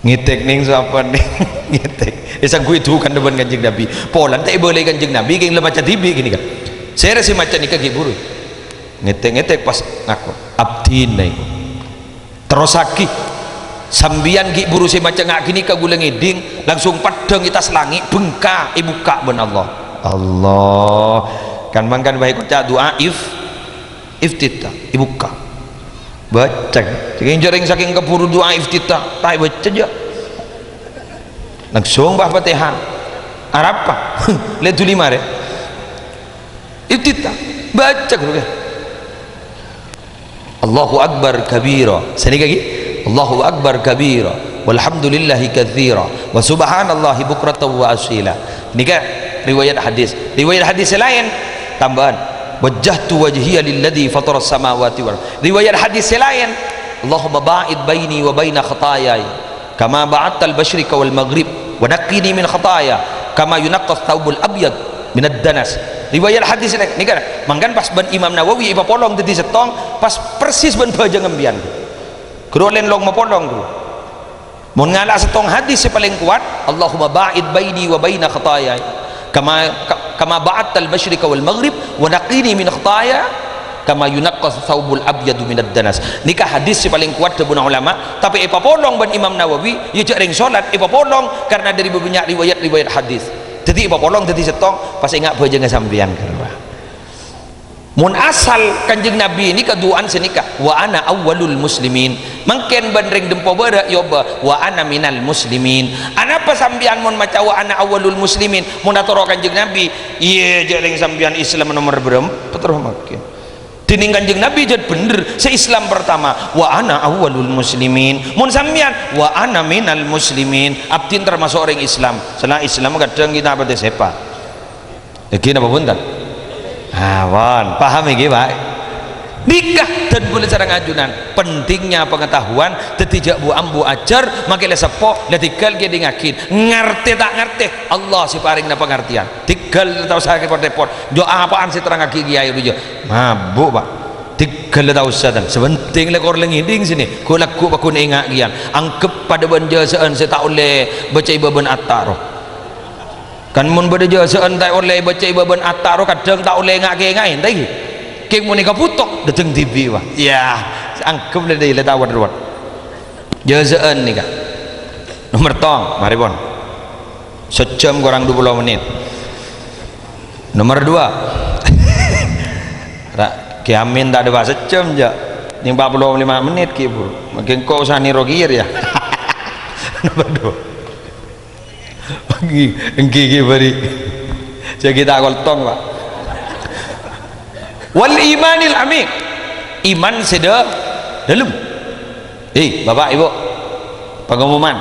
Ngètèk nèng sapa nèng? Ngètèk. Èsangghuy dhukan bân Kanjeng Nabi. Polana ta' èbâlâi Kanjeng Nabi, kèng la maca dhibi' ghânèka. Sèra sè maca nèka ghi' bhuru. Ngètèk-ngètèk pas ngako, "Abdhina." Terrossaghi. Sampèyan ghi' bhuru sè maca nga' ghânèka ghulâ ngèdhing, langsung peddhâng è attas langngè', bengka, èbukka' bân Allah. Allah. Kan mangkana bhâi koca' du'a if-, iftitah, èbukka'. Bâca. Sakèng jhârèng sakèng kabhuru du'a iftitah, ta' èbâca jhâ'. Langsung bâ Fatihah. Arapa? Lè dhuli marè. Iftitah. Bâca ghuru, kè. "Allahu akbar kabira." Sanèka ghi. "Allahu akbar kabira. Walhamdulillahi katsira. Wa subhanallahi bukratan wa asila." Nèka riwayat hadis. Riwayat hadis sè laèn tambâ'ân, "Wajjahtu wajhiya lilladzi fataras samawati wal." Riwayat hadis sè laèn, "Allahumma ba'id baini wa baina khatayaya kama ba'adtal masyriqa wal maghrib, wa naqqini min khataya kama yunaqqas tsaubul abyad minad danas." Riwayat hadis nè-, nèka, mangkana pas bân Imam Nawawi èpapolong dhâddhi sèttong, pas persis bân bhâjângnga sampèyan. Ghuru lèn long mapolong, ghuru. Mon ngala' sèttong hadis sè palèng kowat, "Allahumma ba'id baini wa baina khatayaya kama, ka-, kama ba'adtal masyriqa wal maghrib, wa naqqini min khataya kama yunaqqas tsaubul abyadu minad danas." Nèka hadis sè palèng kowat dhâbuna ulama, tapè èpapolong bân Imam Nawawi, ya jhâ' rèng solat, èpapolong karna dâri bânnya' riwayat-riwayat hadis. Dhâddhi èpapolong dhâddhi sèttong, pas enga' bhâjângnga sampèyan, ghâruwa. Mon asal Kanjeng Nabi nèka du'âna sanèka, "Wa ana awwalul muslimin." Mangkèn bân rèng Dempo Bârâ' èobâ, "Wa ana minal muslimin." Anapa sampèyan mon maca "Wa ana awwalul muslimin", mon atoro' Kanjeng Nabi, "Iyâ, jhâ' rèng sampèyan Islam nomer bârâmpa terro mangkèn?" Dhinèng Kanjeng Nabi jhât bhendher, sè Islam pertama, "Wa ana awwalul muslimin." Mon sampèyan, "Wa ana minal muslimin." Abdhina tamaso' orèng Islam. Sala Islam kadhâng kita apa sèpa. Èngghi napa bhunten? Ampon, paham èngghi, Pak? Nèka, dân kaulâ sareng ajunan, pentingnya pengetahuan, dhâddhi jhâ' bu-ambu ajhâr, mangkèn la seppo, la dhingghâl kèdingngaghi. Ngartè ta' ngartè, Allah sè parèngana pangartèyan. Dhingghâl ta' osa rèpot-rèpot. Jhâ' apa'an sè èterrangngaghi kèyaè rowa? Mabuk, Pak. Dhingghâl ta' osa, dân. Sè pentèng la kor la ngèdhing sènè. Ghu-lagghu pagghun enga' kèyan. Angghep padâ bân jâsa'an sè ta' ollè bâca è bâbâna atta' rowa. Kan mon bâdâ jâsa'an ta' ollè bâca è bâbâna atta' rowa, kadhâng ta' ollè nga'-kènga'è, enta ghi? Kèng mon èkabhuto, dâteng dhibi', wah. Iyâ, angghep la dâ-, la ta' wot-rowot. Jâsa'an nèka. Nomer tong, marè pon. Sajjhâm korang dua puluh menit. Nomer dua. Ra, Ki Amin ta' dâpa' sajjhâm, jhâ'. Nèng empat puluh lima menit, Ki, buru. Mangkèn engko' osa nèro kèya, yâ. Nomer dua. Èngghi, èngghi, èngghi, bâri'. Jhâ' kita koltong, Pak. Wal imanil amiq. Iman sè dâ-, dâlem. Hei, Bapak, Ibu. Pengumuman.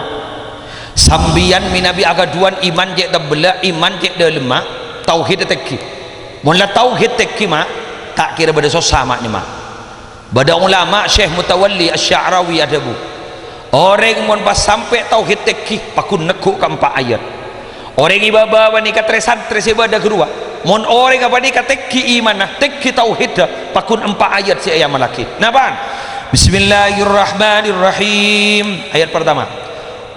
Sampèyan mènabi akadhuwân iman cè' tebbhellâ, iman cè' dâlemma, tauhid tèngghi. Mon la tauhid tèngghi, ma', ta' kèra bâdâ sossa, ma' nyemma'. Bâdâ ulama Syekh Mutawalli Asy-Sya'rawi adhâbu, "Orèng mon pas sampè' tauhid tèngghi, pagghun neggu' ka empa' ayat." Orèng è bâbâ panèka trè-santrè sè bâdâ ghâruwa. Mon orèng panèka tèngghi imanna, tèngghi tauhiddhâ, pagghun empa' ayat sè èamallaghi. Napa'an? Bismillahirrahmanirrahim. Ayat pertama.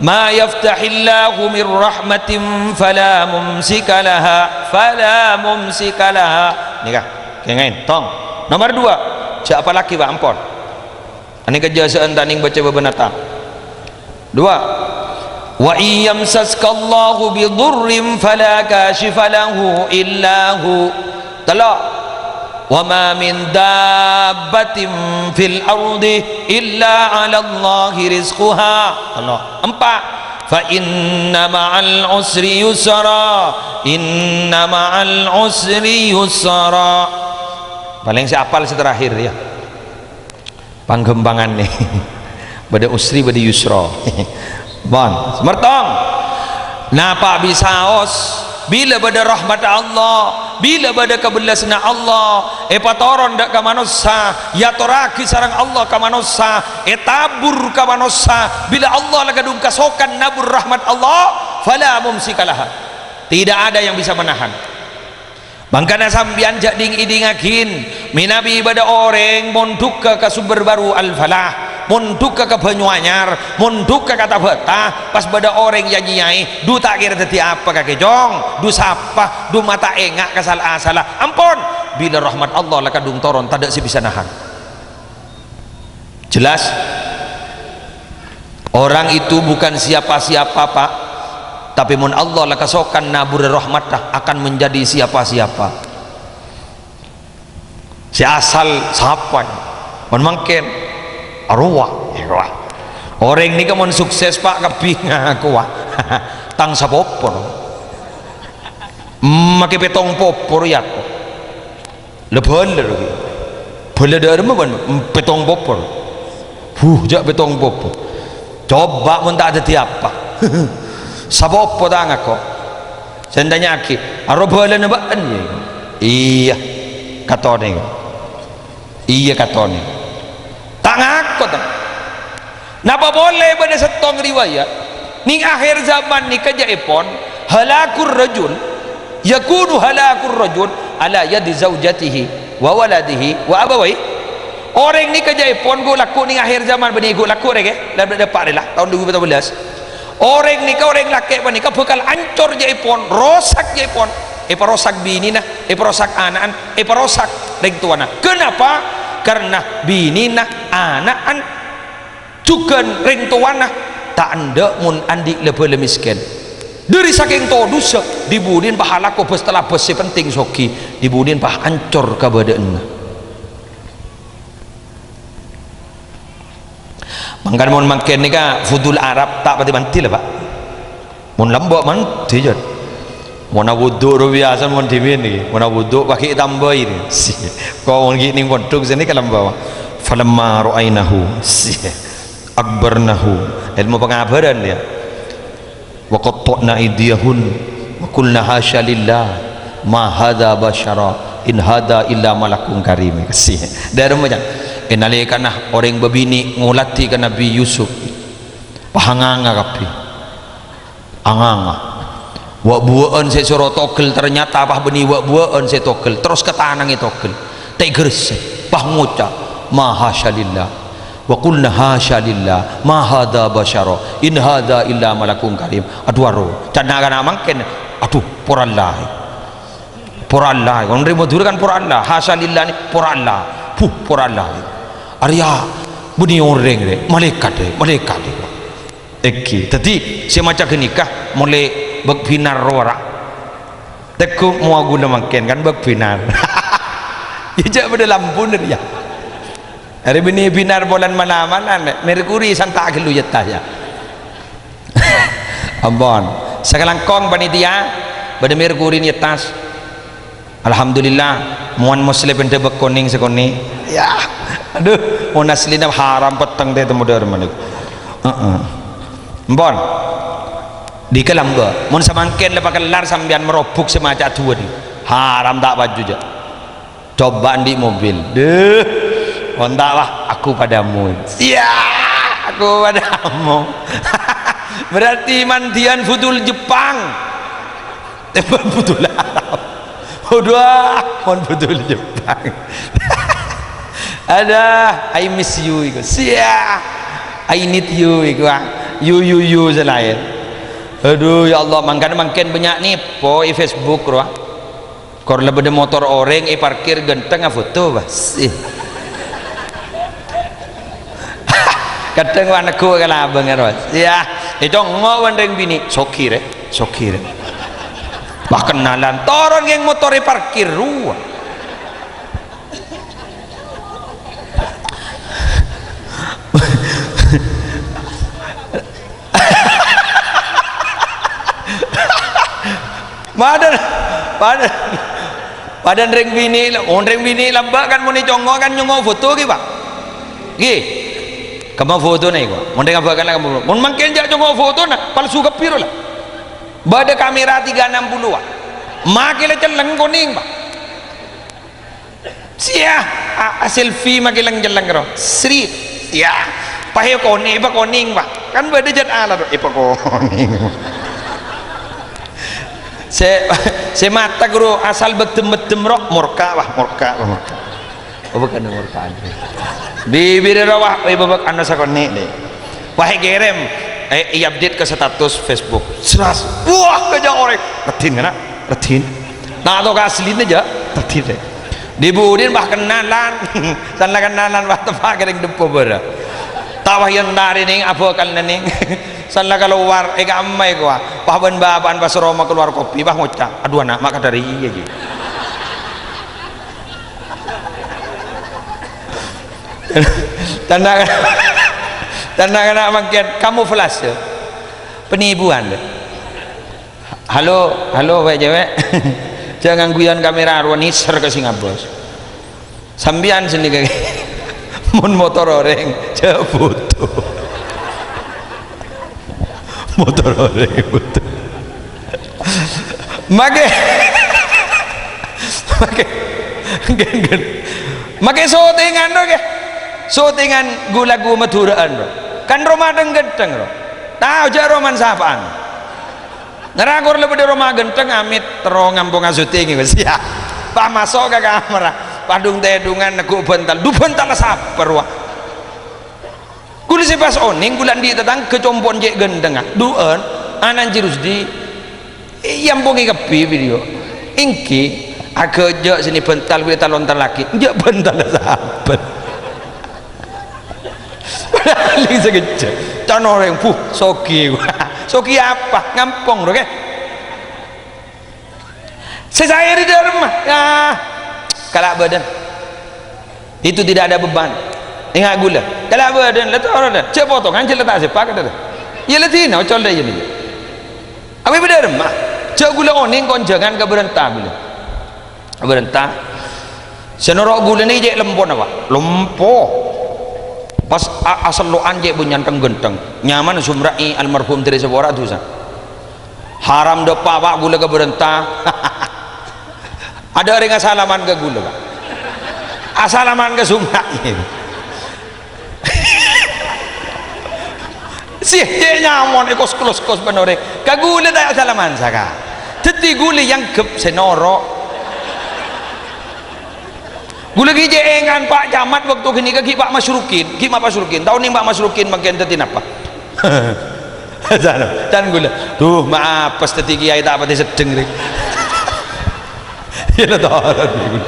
"Ma yaftahillahu min rahmatin fala mumsika laha, fala mumsika laha." Nèka, kèngèng, tong. Nomer dua, jhâ' apallaghi, Pak, ampon. Anèng kajâsa'an ta' nèng bâca bâbâna atta'. Dua. "Wa in yamsaskallahu bidurrin fala kasyifa lahu illa hu." Tello'. "Wa ma min dabbatin fil ardi illa 'alallahi rizquha." Tello'. Empa'. "Fa inna ma'al usri yusra, inna ma'al usri yusra." Palèng sè apal sè terakhir, yâ. Pangghâmpangan nè. Bâdâ usri, bâdâ yusra. Bon, semertong. Napa bisaos? Bilâ bâdâ rahmat Allah, bilâ bâdâ kabellasânna Allah, èpatoron dâ' ka manossa, èatorraghi sareng Allah ka manossa, ètabur ka manossa. Bilâ Allah la kadhung kasokan nabur rahmat Allah, fala mumsika laha. Tidak ada yang bisa menahan. Mangkana sampèyan jhâ' ding-èdingngaghin, mènabi bâdâ orèng mondhughâ ka Sumber Baru Al-Falah, mondhughâ ka Banyuanyar, mondhughâ ka Tabata, pas bâdâ orèng ya-nyèyaè, "Du ta' kèra dhâddhi apa kakè, Cong? Du sapa? Du ma' ta' enga' ka sala-asala." Ampon, bilâ rahmat Allah la kadhung toron, tadâ' sè bisa nahan. Jelas? Orang itu bukan siapa-siapa, Pak. Tapè mon Allah la kasokan naburrâ rahmatta, akan menjadi siapa-siapa. Sè asal sapa? Mon mangkèn, arowa. Wah. Orèng nèka mon sukses, Pak, kabbhi ngakowa. Tang sapopor. Makè pètong popor, yâ, kok. La bhâlâ, ghi. Bhâlâ dâ'remma bân pètong popor. Buh, jhâ' pètong popor. Coba mon ta' dhâddhi apa? Sapopor ta' ngako. Sè ètanya'aghi, "Aro bhâlâna bâ'ân, yâ?" "Iyâ, katonè." "Iyâ, katonè." Ta' ngako, ta'? Napa polè bâdâ sèttong riwayat, neng akhir zaman nèka jâ'èpon, halakur rajul, yakunu halakur rajul ala yadi zaujatihi wa waladihi wa abawaihi. Orèng nèka jâ'èpon ghu' lagghu' neng akhir zaman, bânnè ghu' lagghu' rè, kè? La dâpa' rè la, taon duwâ èbu dua bellâs. Orèng nèka, orèng lakè' panèka bhâkal ancor jâ'èpon, rosak jâ'èpon. Èparosak binèna, èparosak ana'na, èparosak rèng towana. Kenapa? Karena binèna, ana'na, jhughân rèng towana ta' endâ' mon andi' la bhâlâ mèskèn. Dâri sakèng todusâ, dhi-budhina pas alako bâs-talabâs sè penting soghi, dhi-budhina pas ancor kabâdâ'ânna. Mangkana mon mangkèn nèka fudul Arab ta' patè mandhi la, Pak. Mon lambâ' mandhi, jhât. Mon awudu' ro biyasa mon dhimèn nèka. Mon awudu' paghi' tambâi nèka. Si. Ko' mon ghi' neng pondhuk sè nèka lambâ'. "Falamma ra'ainahu." Si. "Akbarnahu." Ilmu pangabhârân, yâ. "Wa qatta'na aidiyahun wa qulna hasya lillah ma hadza basyara in hadza illa malakun karim." Kasih. Dâremma, Cak. È nalèkana orèng bâbinè' ngolatè ka Nabbhi Yusuf, pas anganga kabbhi. Anganga. Wâ'-buwâ'ân sè soro togel, ternyata pas bânnè wâ'-buwâ'ân sè togel, terros katanangè togel. Ta' èghâressè, pas ngoca', "Ma hasya lillah." "Wa qulna hasya lillah, ma hadza basyara, in hadza illa malakun karim." Adhu, aro, ca'na kana' mangkèn, adhu, pora Allah. Pora Allah, orèng Madhurâ kan pora Allah, hasya lillah nè, pora Allah. Buh, pora Allah. Arèya, bânnè orèng rè, malaèkat rè, malaèkat rè. Èngghi. Dhâddhi, sè maca ghânèka, molaè bâk bhinar rowa ra. Tegghu' mowa ghulâ mangkèn, kan bâk bhinar. Yâ, jhâ' bâdâ lampuna rèya. Arè bânnè bhinar bulân mala-mala, Merkuri santa' ghâllu yâ, tas, yâ. Ampon. Sakalangkong panitia, bâdâ Merkuri yâ, tas. Alhamdulillah, mowan Muslim bâdâ bâk konèng sakonè'. Yâ, adhu, mon aslina haram petteng tè temo dâremma nèko. Heeh. Ampon. Dika lambâ'. Mon samangkèn la pakellar sampèyan marobuk sè maca duwâ' nèko. Haram ta' paju, jhâ'. Coba andi' mobil. Deh. Mon ta', wah, aku padamu. Sia, aku padamu. Berarti mandhiyân fudul Jepang. Tèmbhâng fudul Arab. Waduh, ah, mon fudul Jepang. Ada, "I miss you" iku. Sia, "I need you" iku, ah. You, you, you sè laèn. Aduh, ya Allah, mangkana mangkèn bânnya' nèpo è Facebook rowa. Kor la bâdâ motor orèng èparkir ghânteng afoto, bâh. Sih. Kadhâng wa' neggu' kalabâng, ro. Yâ, ècongngo' bân rèng binè', "Soghi, rè, soghi, rè." Wah, kenalan, toron ghing motor èparkir rowa. Padahal, padahal, padahal rèng binè', mon rèng binè' lambâ' kan mon ècongngo' kan nyongngo' foto ghi, Pak. Ghi. Kemma fotona iku. Mon rèng abâ' kan kemma. Mon mangkèn jhâ' congngo' fotona, palsu kabbhi ro la. Bâdâ kamera tiga enam puluh, Pak. Make la celleng konèng, Pak. Sia, a, a, selfie make leng-celleng ro. Sri, sia. Pas èkonè', èpakonèng, Pak. Kan bâdâ jhât alat, Pak. Èpakonèng. Sè, sè mata guru asal beddem-beddem ro, morka, wah, morka, wah, morka. Oh, bukan morka. Bibir ro, wah, ibu bak anu sakonè', deh. Wah, èkèrèm, eh, è-update ka status Facebook. Seras. Wah, kejâ' orèng. Raddhin, kana'? Raddhin. Ta' tao ka aslina jhâ'. Raddhin, deh. Dhi-budhina, bah, kenalan. San la kenalan, bah, teppa' kèrèng deppo bârâ. Ta' wah èntarè nèng, abhâkalna nèng. San la kalowar, è kamma è kowa. Bah, bân bapa'na pas roma kalowar kopi, bah, ngoca', "Adhu, ana', ma' kadhâri iyâ, ghi." Tana', tana'-kana' mangkèn kamuflase. Penipuan, deh. Halo, halo, wè' cewek. Jhâ' ngangghuyan kamera rowa nèser ka sè ngabâs. Sampèyan sè nèka mon motor orèng, jhâ' foto. Motor orèng, foto. Make, make, make syutingan, ro, ke? Syutingan gu-, lagu Madhurâ'ân, ro. Kan roma ghântheng, ro. Tao jâ' romana sapa'an. Ngèra kor la bâdâ roma ghântheng, amit, terro ngamponga syuting, wes, ya. Pas maso' ka kamar, padung-tèdungan, neggu' bhântal. Du bhântalla sapè, rowa. Ghulâ sè pas onèng, ghulâ andi' tatangghâ compo'na cè' ghântheng, a. Du'ân, ana'na Ji Rusdi, èampongè kabbhi video. Èngghi, aghâjâ' sè nè bhântal ghulâ talontar lagi. Enjâ' bhântalla sapè. Paling sakejjhâ'. Can orèng, buh, soghi. Soghi apa? Ngampong, ro, ke? Sè saè ri dâlemma, ya, kala' bâdân. Itu tidak ada beban. Enga' ghulâ. Kala' bâdân, la toro' dâ. Jâ' potongan, jâ' la ta' sèpa' kadâ. Iyâ la dina, ocol dâ iyâ nèka. Abâ' bâdâ remma. Jâ' ghulâ onèng kon jhângan ka bârânta ghulâ. Bârânta. Sè noro' ghulâ nè cè' lempona, Pa'. Lempo. Pas a-, asello'an cè' bânnya'an ghântheng. Nyamana Sumra'i almarhum Tri Sapora dusa. Haram dâpa', Pa', ghulâ ka bârânta. Adâ' orèng asalaman ka ghulâ, Pa'. Asalaman ka Sumra'i. Sè cè' nyamon èkos-klos-kos bân orèng. Ka ghulâ ta' asalaman saka. Dhâddhi ghulâ èangghep sè noro'. Ghulâ ghi' cè' èngan Pa' Camat bâkto ghânèka ghi' Pa' Masrukin, ghi' Ma' Masrukin. Tao nèng Pa' Masrukin mangkèn dhâddhi napa? Can, can ghulâ. Duh, ma' apes dhâddhi kèyaè ta' patè seddheng rè. Iyâ la toron ghulâ.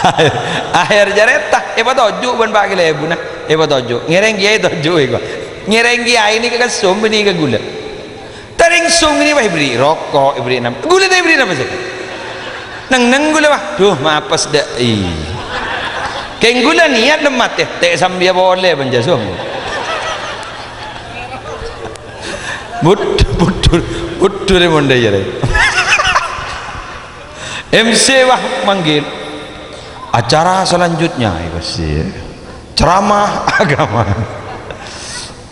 Akhèr, akhèr carèta, èpatojjhu' bân Pa' Kalèbunna. Èpatojjhu'. Ngèrèng kèyaè tojjhu' èko. Ngèrèng kèyaè nèka kèsom bânnè ka ghulâ. Tarèngsong nèka, wah, èberri' roko', èberri' nam-, ghulâ ta' èberri' napa sè? Neng-neng ghulâ, wah, duh, ma' apes dâ', i. Kèng ghulâ niyat lemmat, eh, ta' sambiyâ polè, bân jâ song. Bud-, budur, budur, è mondâ, iyâ, rè. M C, wah, manggil. Acara selanjutnya, ya, pasti. Ceramah agama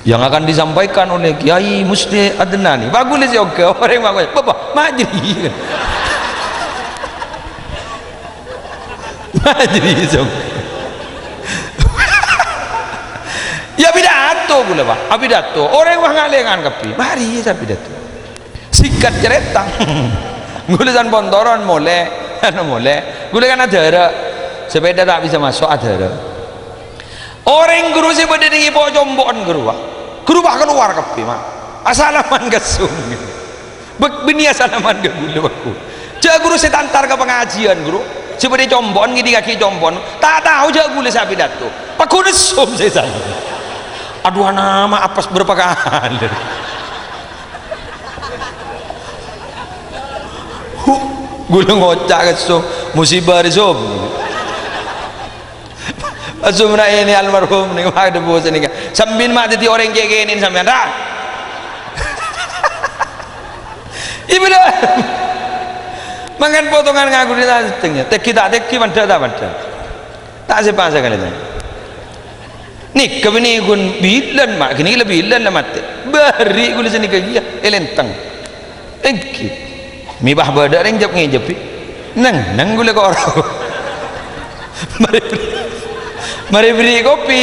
yang akan disampaikan oleh Kiai Musti Adnan. Bagus, sè oghâ, orèng bagus. Bâbâ, ma' jârèya. Ma' jârèya, song. Ya, pidato ghulâ, Pa'. Apidato. Orèng wah ngalèngan kabbhi. Marè, sè pidato. Singkat cerita, ghulâ sampon toron molè, anu molè. Ghulâ kan adârâ, sepeda ta' bisa maso', adârâ. Orèng ghuru sè bâdâ nèng èpo' compo'en ghuru, wah. Ghuru, wah, kalowar kabbhi, ma'. Asalaman ka song. Bâk-, bânnè asalaman ka ghulâ, wah. Jâ' ghuru sè tantar ka pangajiân, ghuru. Sè bâdâ compo'en ngèdingngaghi compo'en. Ta' tao jâ' ghulâ sè apidato. Paggun èsom sè saè. Aduh, ana, ma' apes bârâmpa kalè. Huh, ghulâ ngoca' ka song, musibah rè, song. Sumra'i nè almarhum nèng, waduh, bos nèng. Sampèyan ma' dhâddhi orèng cè' kènè'en sampèyan, ra? Iyâ, bhender. Mangkana potongan ngaku dhi' ta' seddheng, yâ. Tèngghi ta' tèngghi, pandhâ ta' pandhâ. Ta' sèpa' sakalè, ta'. Nèka bânnè ghun bilân, ma', ghânèka la bilân la matè. Bâri' ghulâ sanèka kèya, èlèntèng. Èngghi. Mè' bâ' bâdâ rèng jhep-ngèjhebbhi. Neng-neng ghulâ koro. Marè, marè bherri' kopi.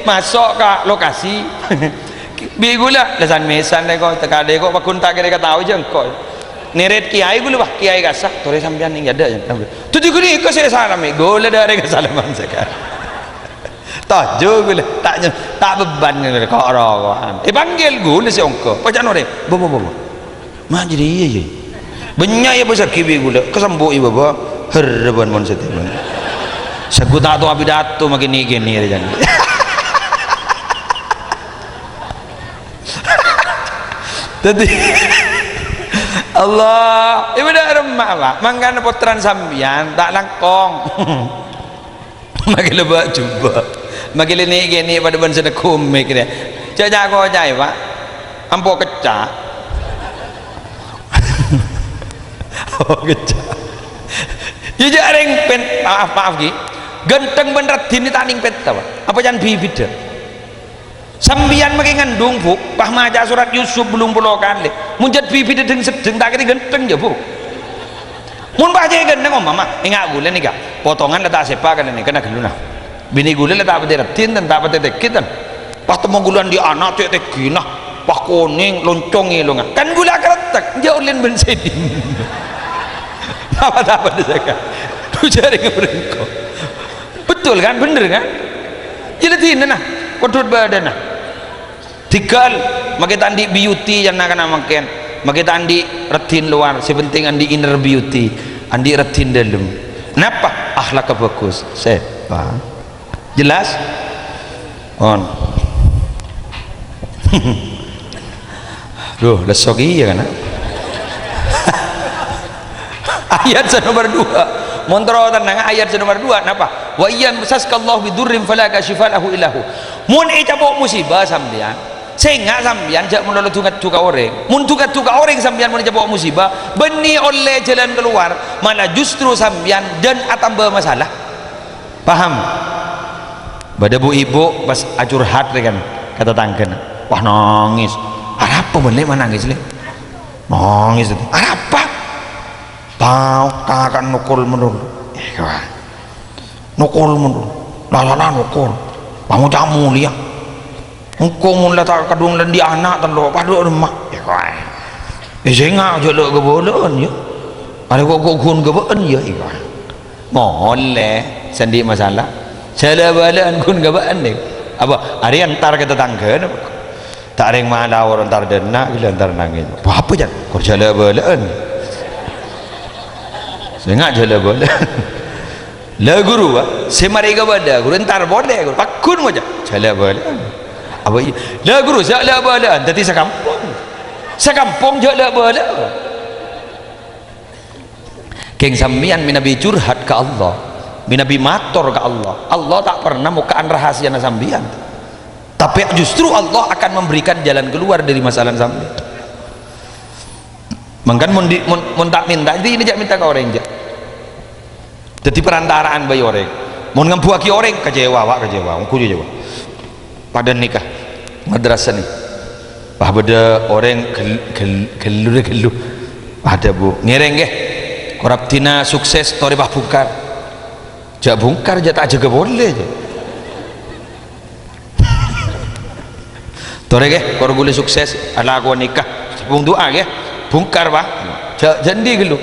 Maso' ka lokasi. Bi' ghulâ, la san-mèsan lè ko, tèka lè ko, paggun ta' kèra katao jâ' engko'. Nèrèt kèyaè ghulâ, wah, kèyaè kassa', torè sampèyan nèng è adâ', yâ. Dhâddhi ghânèka sè salamè, ghulâ dâ' rèng salaman sakalè. Tojjhu ghulâ, ta' nye-, ta' bebban ghulâ, ko'-roko'an. Èpanggil ghulâ sè ongghâ, paca'na orèng, "Bâbâ, bâbâ. Ma' jârèya, yâ?" Bânnya' yâ pasaghi bi' ghulâ, kasembu'i bâbâ, herreban mon satèya. Sagu ta' tao apidato ma' kènè'-kènè' rè jân. Dhâddhi, Allah, ibu dâ' remma, Pa'. Mangkana pottrana sampèyan ta' langkong. Make lebâ' jubâ'. Make lè nè'-kènè' padâ bân sè neggu' mik rè. Jâ' ca'-koca'è, Pa'. Ampo kecca'. Ampo kecca'. Yâ, jâ' rèng pen-, maaf, maaf, Ghi. Ghântheng bân raddhin ta' nèng pètta, Pa'. Apa can bibidhâ? Sampèyan make ngandung, Bu, pas maca sorat Yusuf bâllung polo kalè. Mon jhât bibidhâ dhâng-seddhâng, ta' kèra ghântheng, yâ, Bu. Mon pas cè' ghenna' ompama, enga' ghulâ nèka, potongan la ta' sèpa' kan nèka na ghâllu na. Binè ghulâ la ta' patè raddhin, ta' patè tèghi, tan. Pas temmo ghulâ andi' ana' cè' tègghina, pas konèng, loncong èlongnga. Kan ghulâ akarettek, jhâ' ollèna bân sèdin. Apa ta' padâ saka? Dhu jhâ' rèng bârengko. Betul kan? Bener kan? Jhâ' la dinana, kodhut bâdâna. Dhigghâl, makè ta' andi' beauty yang na-kana mangkèn. Makè ta' andi' raddhin lowar, sè pentèng andi' inner beauty, andi' raddhin dâlem. Napa? Akhlakka bhâghus. Sèpa'. Jelas? On. Duh, lesso kèya kan? Ayat sè nomer dua. Mon terro tenang, ayat sè nomer dua. Napa? "Wa iyam saskallahu bidurrin fala kasyifa lahu illahu." Mon ècapo' musibâ sampèyan, sènga' sampèyan jhâ' malolo du-ngaddu ka orèng. Mon du-ngaddu ka orèng sampèyan mon ècapo' musibâ, bânnè ollè jhâlân kalowar, mala justru sampèyan dân atamba masalah. Paham? Bâdâ bu-ibu pas acurhat rè kan ka tatangghâna. Wah, nangès. "Arapa bâ'na, Lè', ma' nangès, Lè'?" Nangès. "Arapa?" "Tao, kaka'na nokol mon-, eh, wah. Nokol mon-, lalana nokol. Pangoca' molèya. Engko' mon la ta' kadhung la andi' ana' tello', padâ remma." Eh, wah. Eh, sènga' jhâ' la kabâlâ'ân, yâ. Arè kok, kok ghun ka bâ'ân, yâ, eh, wah. Molè, sè andi' masalah. Jhâ' la-bâlâ'ân ghun ka bâ'ân, nè. Apa, arè entar ka tatangghâna. Ta' rèng malawor entar dâ' enna', ghellâ' entar nangès. Apa, apa, Jan? Kor jhâ' la-bâlâ'ân. Sènga' jhâ' la-bâlâ'ân. La, ghuru, Pak. Sè marè ka bâdâ, ghuru entar polè, ghuru. Pagghun ngoca'. Jhâ' la-bâlâ'ân. Apa, iyâ? La, ghuru, jhâ' la-bâlâ'ân. Dâddhi sakampong. Sakampong jhâ' la-bâlâ'ân. Kèng sampèyan mènabi curhat ka Allah, mènabi mator ka Allah, Allah ta' pernah mokka'an rahasiana sampèyan. Tapè justru Allah akan memberikan jalan keluar dâri masalah sampèyan. Mangkana mon di-, mon, mon ta' mènta, dâddhi jhâ' mènta ka orèng, jhâ'. Dâddhi parantara'an bhâi orèng. Mon ngambuwâghi orèng, kecewa, Pak, kecewa. Ongghu kecewa. Padâ nèka, madrasah nè. Wah, bâdâ orèng ghel-, ghel-, ghâllu rè ghâllu. Padâ, Bu. Ngèrèng, ghi. Kor abdhina sukses, torè, Pak, bhungkar. Jhâ' bhungkar, jhâ' ta' jâgâ polè, jhâ'. Torè, ghi, kor ghulâ sukses, alako nèka. Pon du'a, ghi. Bhungkar, Pak. Jhâ', jhâ' andi' ghâllu.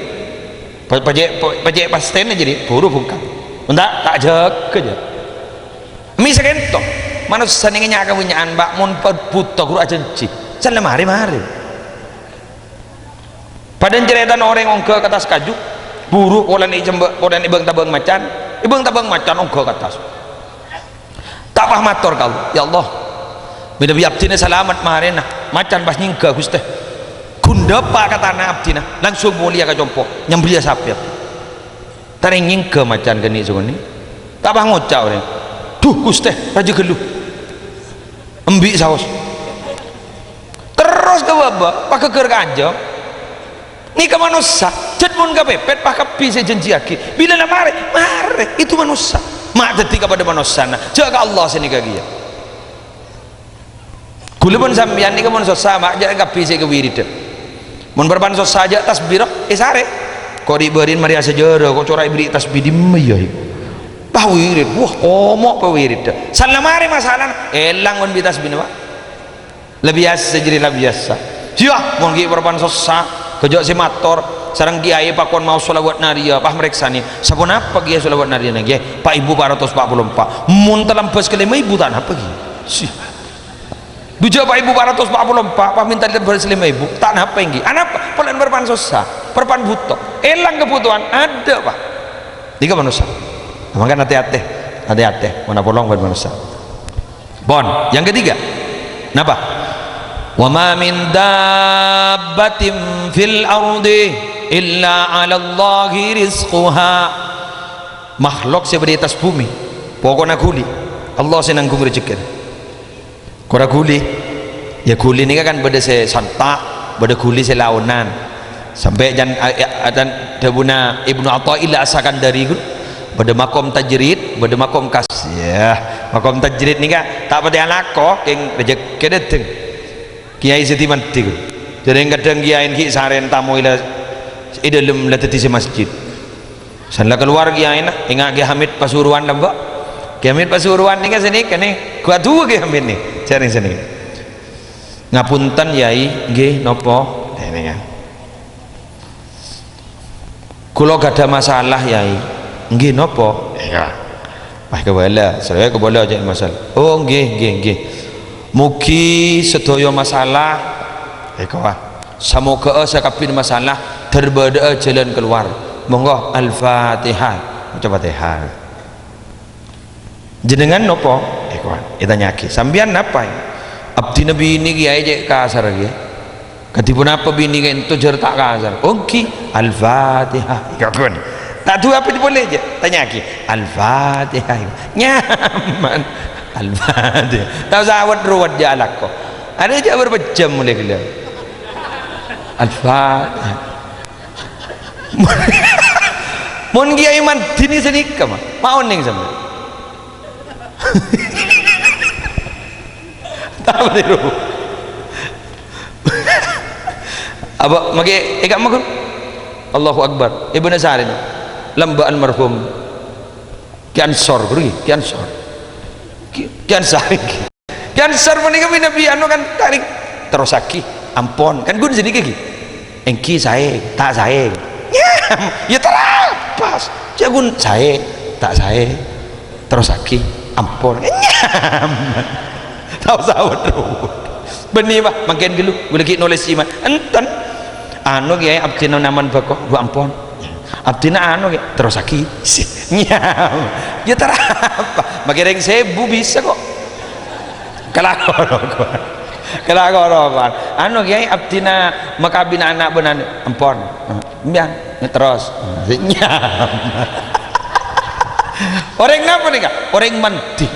Pa-, pajhâ', pa-, pajhâ' pastèna jârèya, buru bhungkar. Mon ta', ta' jâgâ, jhâ'. Mè' sakènto, manossa nèng nya'-kabânnya'an, Pak, mon pa-, bhuto ghuru ajhânjhi. Sella marè-marè. Padâ carètana orèng ongghâ ka attas kaju, buru polana ècembâ-, polana èbâng-tabâng macan, èbâng-tabâng macan ongghâ ka attas. Ta' pas mator ka Allah, "Ya Allah, mènabi abdhina salamet marèna, macan pas nyèngghâ, Ghustè." Ghun dâpa' ka tana abdhina, langsung molèya ka compo', nyambriyâ sapè abdhina. Ta' rèng nyèngghâ macan kènè' sakonè'. Ta' pas ngoca' orèng, "Dhu, Ghustè, rajâ ghâllu." Embi' saos. Terros ka bâbâ, pas ghâgghâr kanjeng. Nèka manossa, jhât mon kapèpèt, pas kabbhi sè èjhânjhiyâghi. Bilâ la marè, marè. Itu manossa. Ma' dâddhi kapadâ manossana. Jhâ' ka Allah sè nèka kèya. Ghulâ bân sampèyan nèka mon sossa, ma' jhâ' kabbhi sè èkawiridhâ. Mon parappa'na sossa jhâ' tasbih, roh, èsarè. Ko' ri'-bâri'na marè asajârâ, ko' cora' èbèrri' tasbih dimma iyâ, iyâ. Pas wirid, wah, komo' pawiridhâ. Sella marè masalana, èlang mon bi' tasbihna, Pak. La biyasa jârèya, la biyasa. Iyâ, mon ghi' parappa'na sossa, ghâjâ' sè mator, sareng kiyaè pakon maos shalawat nariyah, pas marèksanè, "Saponapa, Kiyaè, shalawat nariyah nèka, Kiyaè?" "Pa' èbu pa' ratos pa' polo empa'." "Mon talambâs ka lèma èbu, ta' napa, Kiyaè?" Si. Dujâ pa' èbu pa' ratos pa' polo empa', pas mènta lèbât sè lèma èbu. Ta' napa ènggi. Anapa? Polana parappa'na sossa, parappa'na bhuto. Èlang kabhutowan, adâ', Pak. Nèka manossa. Mangkana atè-atè, atè-atè. Mon apolong bân manossa. Pon. Yang ketiga. Napa? "Wa ma min dabbatin fil ardi illa 'alallahi rizquha." Makhlok sè bâdâ è attas bhumè, pokona ghuli. Allah sè nanggung rejekkèna. Kora ghuli. Iyâ, ghuli nèka kan bâdâ sè santa', bâdâ ghuli sè laonan. Sampè' can, a-, a-, can dhâbuna Ibnu Athaillah As-Sakandari ghun, bâdâ makom tajrid, bâdâ makom kas-, iyâ, makom tajrid nèka ta' patè alako, kèng rejekkè dâteng. Kiyaè sè dimandhi ghun. Jhârèng kadhâng kiyaè ghi' sarèna tamoy la È dâlem la dhâddhi sè masjid. San la kalowar kèyaèna, enga' Kè Hamid Pasuruan lambâ'. Kè Hamid Pasuruan nèka sanèka nè, ghu aduwâ Kè Hamid nè, jhâreng sanèka. "Ngapunten, Yai, ngghi, napa?" Nèka. "Kaulâ ghâdhâ masalah, Yai." "Ngghi, napa?" Nèka. Pas kabâlâ, sarè kabâlâ cè' masalah. "Oh, ngghi, ngghi, ngghi. Mugi sadhâjâ masalah," èkowa, "samoghâ'â sakabbhiyânna masalah dhâr bâdâ'â jhâlân kalowar. Monggo, Al-Fatihah." Maca Fatihah. "Jenengan napa?" Èkowa, ètanya'aghi. "Sampèyan napa?" "Abdhina binè, Kèyaè, cè' kasar, Kèyaè." "Kadhi ponapa binè ka'dinto jhâr ta' kasar?" "Oh, ngghi, Al-Fatihah." Èkowa. "Ta' duwâ' apa polè, jhâ'?" Tanya'aghi. "Al-Fatihah." Nyaman. "Al-Fatihah." Ta' osa wet-ruwet, jhâ' alako. Arèya jhâ' bârâmpa jhâm molaè ghellâ'. "Al-Fatihah." Mon Kèyaè mandhina sanèka, ma', ma' onèng sampèyan. Ta' patè ro. Apa, makè, èka' makon? Allahu Akbar. Ibnu Sarin. Lambâ' almarhum Kè Ansor, ghuru, Kè Ansor. Kè, Kè Ansor. Kè Ansor panèka mè' nabi anu kan tarik. Terrosaghi, ampon. Kan ghun sanèka ghi. Èngghi saè, ta' saè. Nyam, ya terrapos. Jhâ' ghun saè, ta' saè. Terrosaghi, ampon. Nyam. Ta' osa wet-ruwet. Bânnè, Pak, mangkèn ghâllu. Ghulâ ghi' nolès jimat. Enten. Anu, Kèyaè, abdhina naman bhâko. Ghu ampon. Abdhina anu, Kè, terrosaghi. Nyam. Ya terrapos. Makè rèng sèbu bisa kok. Kalako roko'an. Kalako roko'an. Anu, Kèyaè, abdhina makabin ana' bân anu. Ampon. Sampèyan, terros. Nyam. Orèng napa nèka? Orèng mandhi.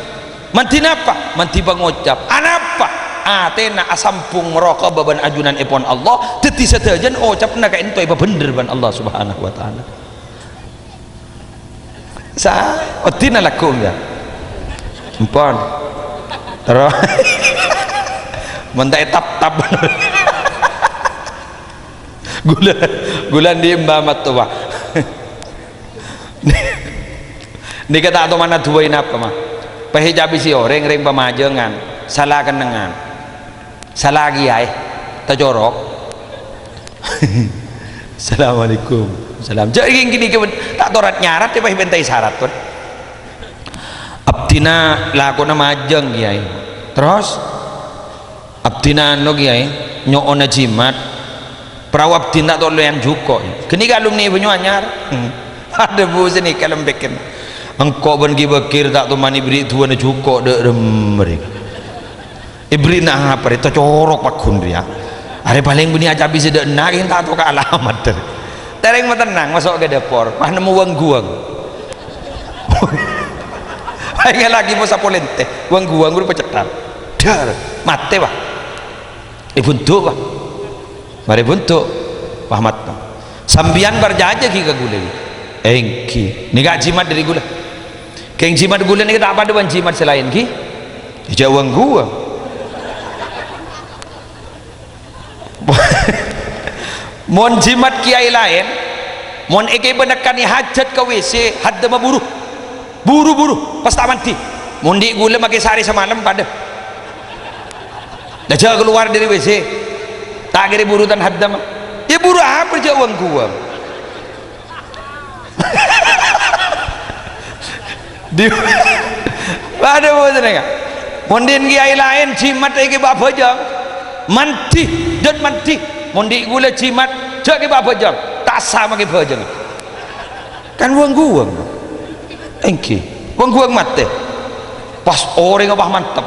Mandhi napa? Mandhi pangocap. Anapa? Atèna asambhung muraqabah bân ajunanèpon Allah. Dhâddhi sadhâjâna ocapna ka'dinto èpabhendher bân Allah Subhanahu wa Ta'ala. Sa-, oddhina lagghu', ya. Empon. Terros. Mon ta' ètap-tap. Ghulâ, ghulâ andi' emba mattowa. Nèka ta' toman aduwâi napa, Ma? Pas ècabisi orèng, rèng pamajângan, sala kennengngan. Sala kèyaè, tacorok. Assalamualaikum. Salam. Jhâ' ghi' ghi' nèka, ta' torat nyarat, pas èpènta isyarat, pon. Abdhina lakona majâng, Kèyaè. Terros? Abdhina anu, Kèyaè, nyo'ona jimat. Paraowa abdhina ta' ollèyan jhuko', ya. Ghânèka alumni Banyuanyar. Hmm. Adhâbu sanèka lembèghân. Engko' bân Kè Bakir ta' toman èberri' du'âna jhuko' dâ' remma rè. Èberri'na apa rè? Tacorok pagghun rèya. Arè palèng bânnè acabisi dâ' enna' kèng ta' toka' alamat, rè. Terrèng matennang, maso' ka dâpor. Pas nemmo wâng-ghuwâng. Pas èngghâlaghi posa polèntè. Wâng-ghuwâng ghuru pacettar. Dar, matè, Pak. Èbhundu', Pak. Marè èbhundu', Pak Mat. Sampèyan parcajâ ghi' ka ghulâ, ghi? Èngghi. Nèka jimat dâri ghulâ. Kèng jimat ghulâ nèka ta' padâ bân jimat sè laèn, ghi? Jhâ' wâng-ghuwâng. Mon jimat kèyaè laèn, mon èkèbâ nekkanè hajat ka W C, haddhâmma buru. Buru-buru, pas ta' mandhi. Mon dhi' ghulâ makè saarè samalem padâ. Lah, jhâ' kalowar dâri W C. Ta' kèra buru tan haddhâmma. Yâ buru apa jhâ' wâng-ghuwâng. Di-, padâ bhunten, ya. Mon dhin kèyaè laèn jimat èkèbâ abhâjâng. Mandhi, dân mandhi. Mon dhi' ghulâ jimat, jhâ' kèbâ abhâjâng. Ta' sama kèbâ abhâjâng. Kan wâng-ghuwâng. Èngghi. Wâng-ghuwâng matè. Pas orèngnga pas mantep.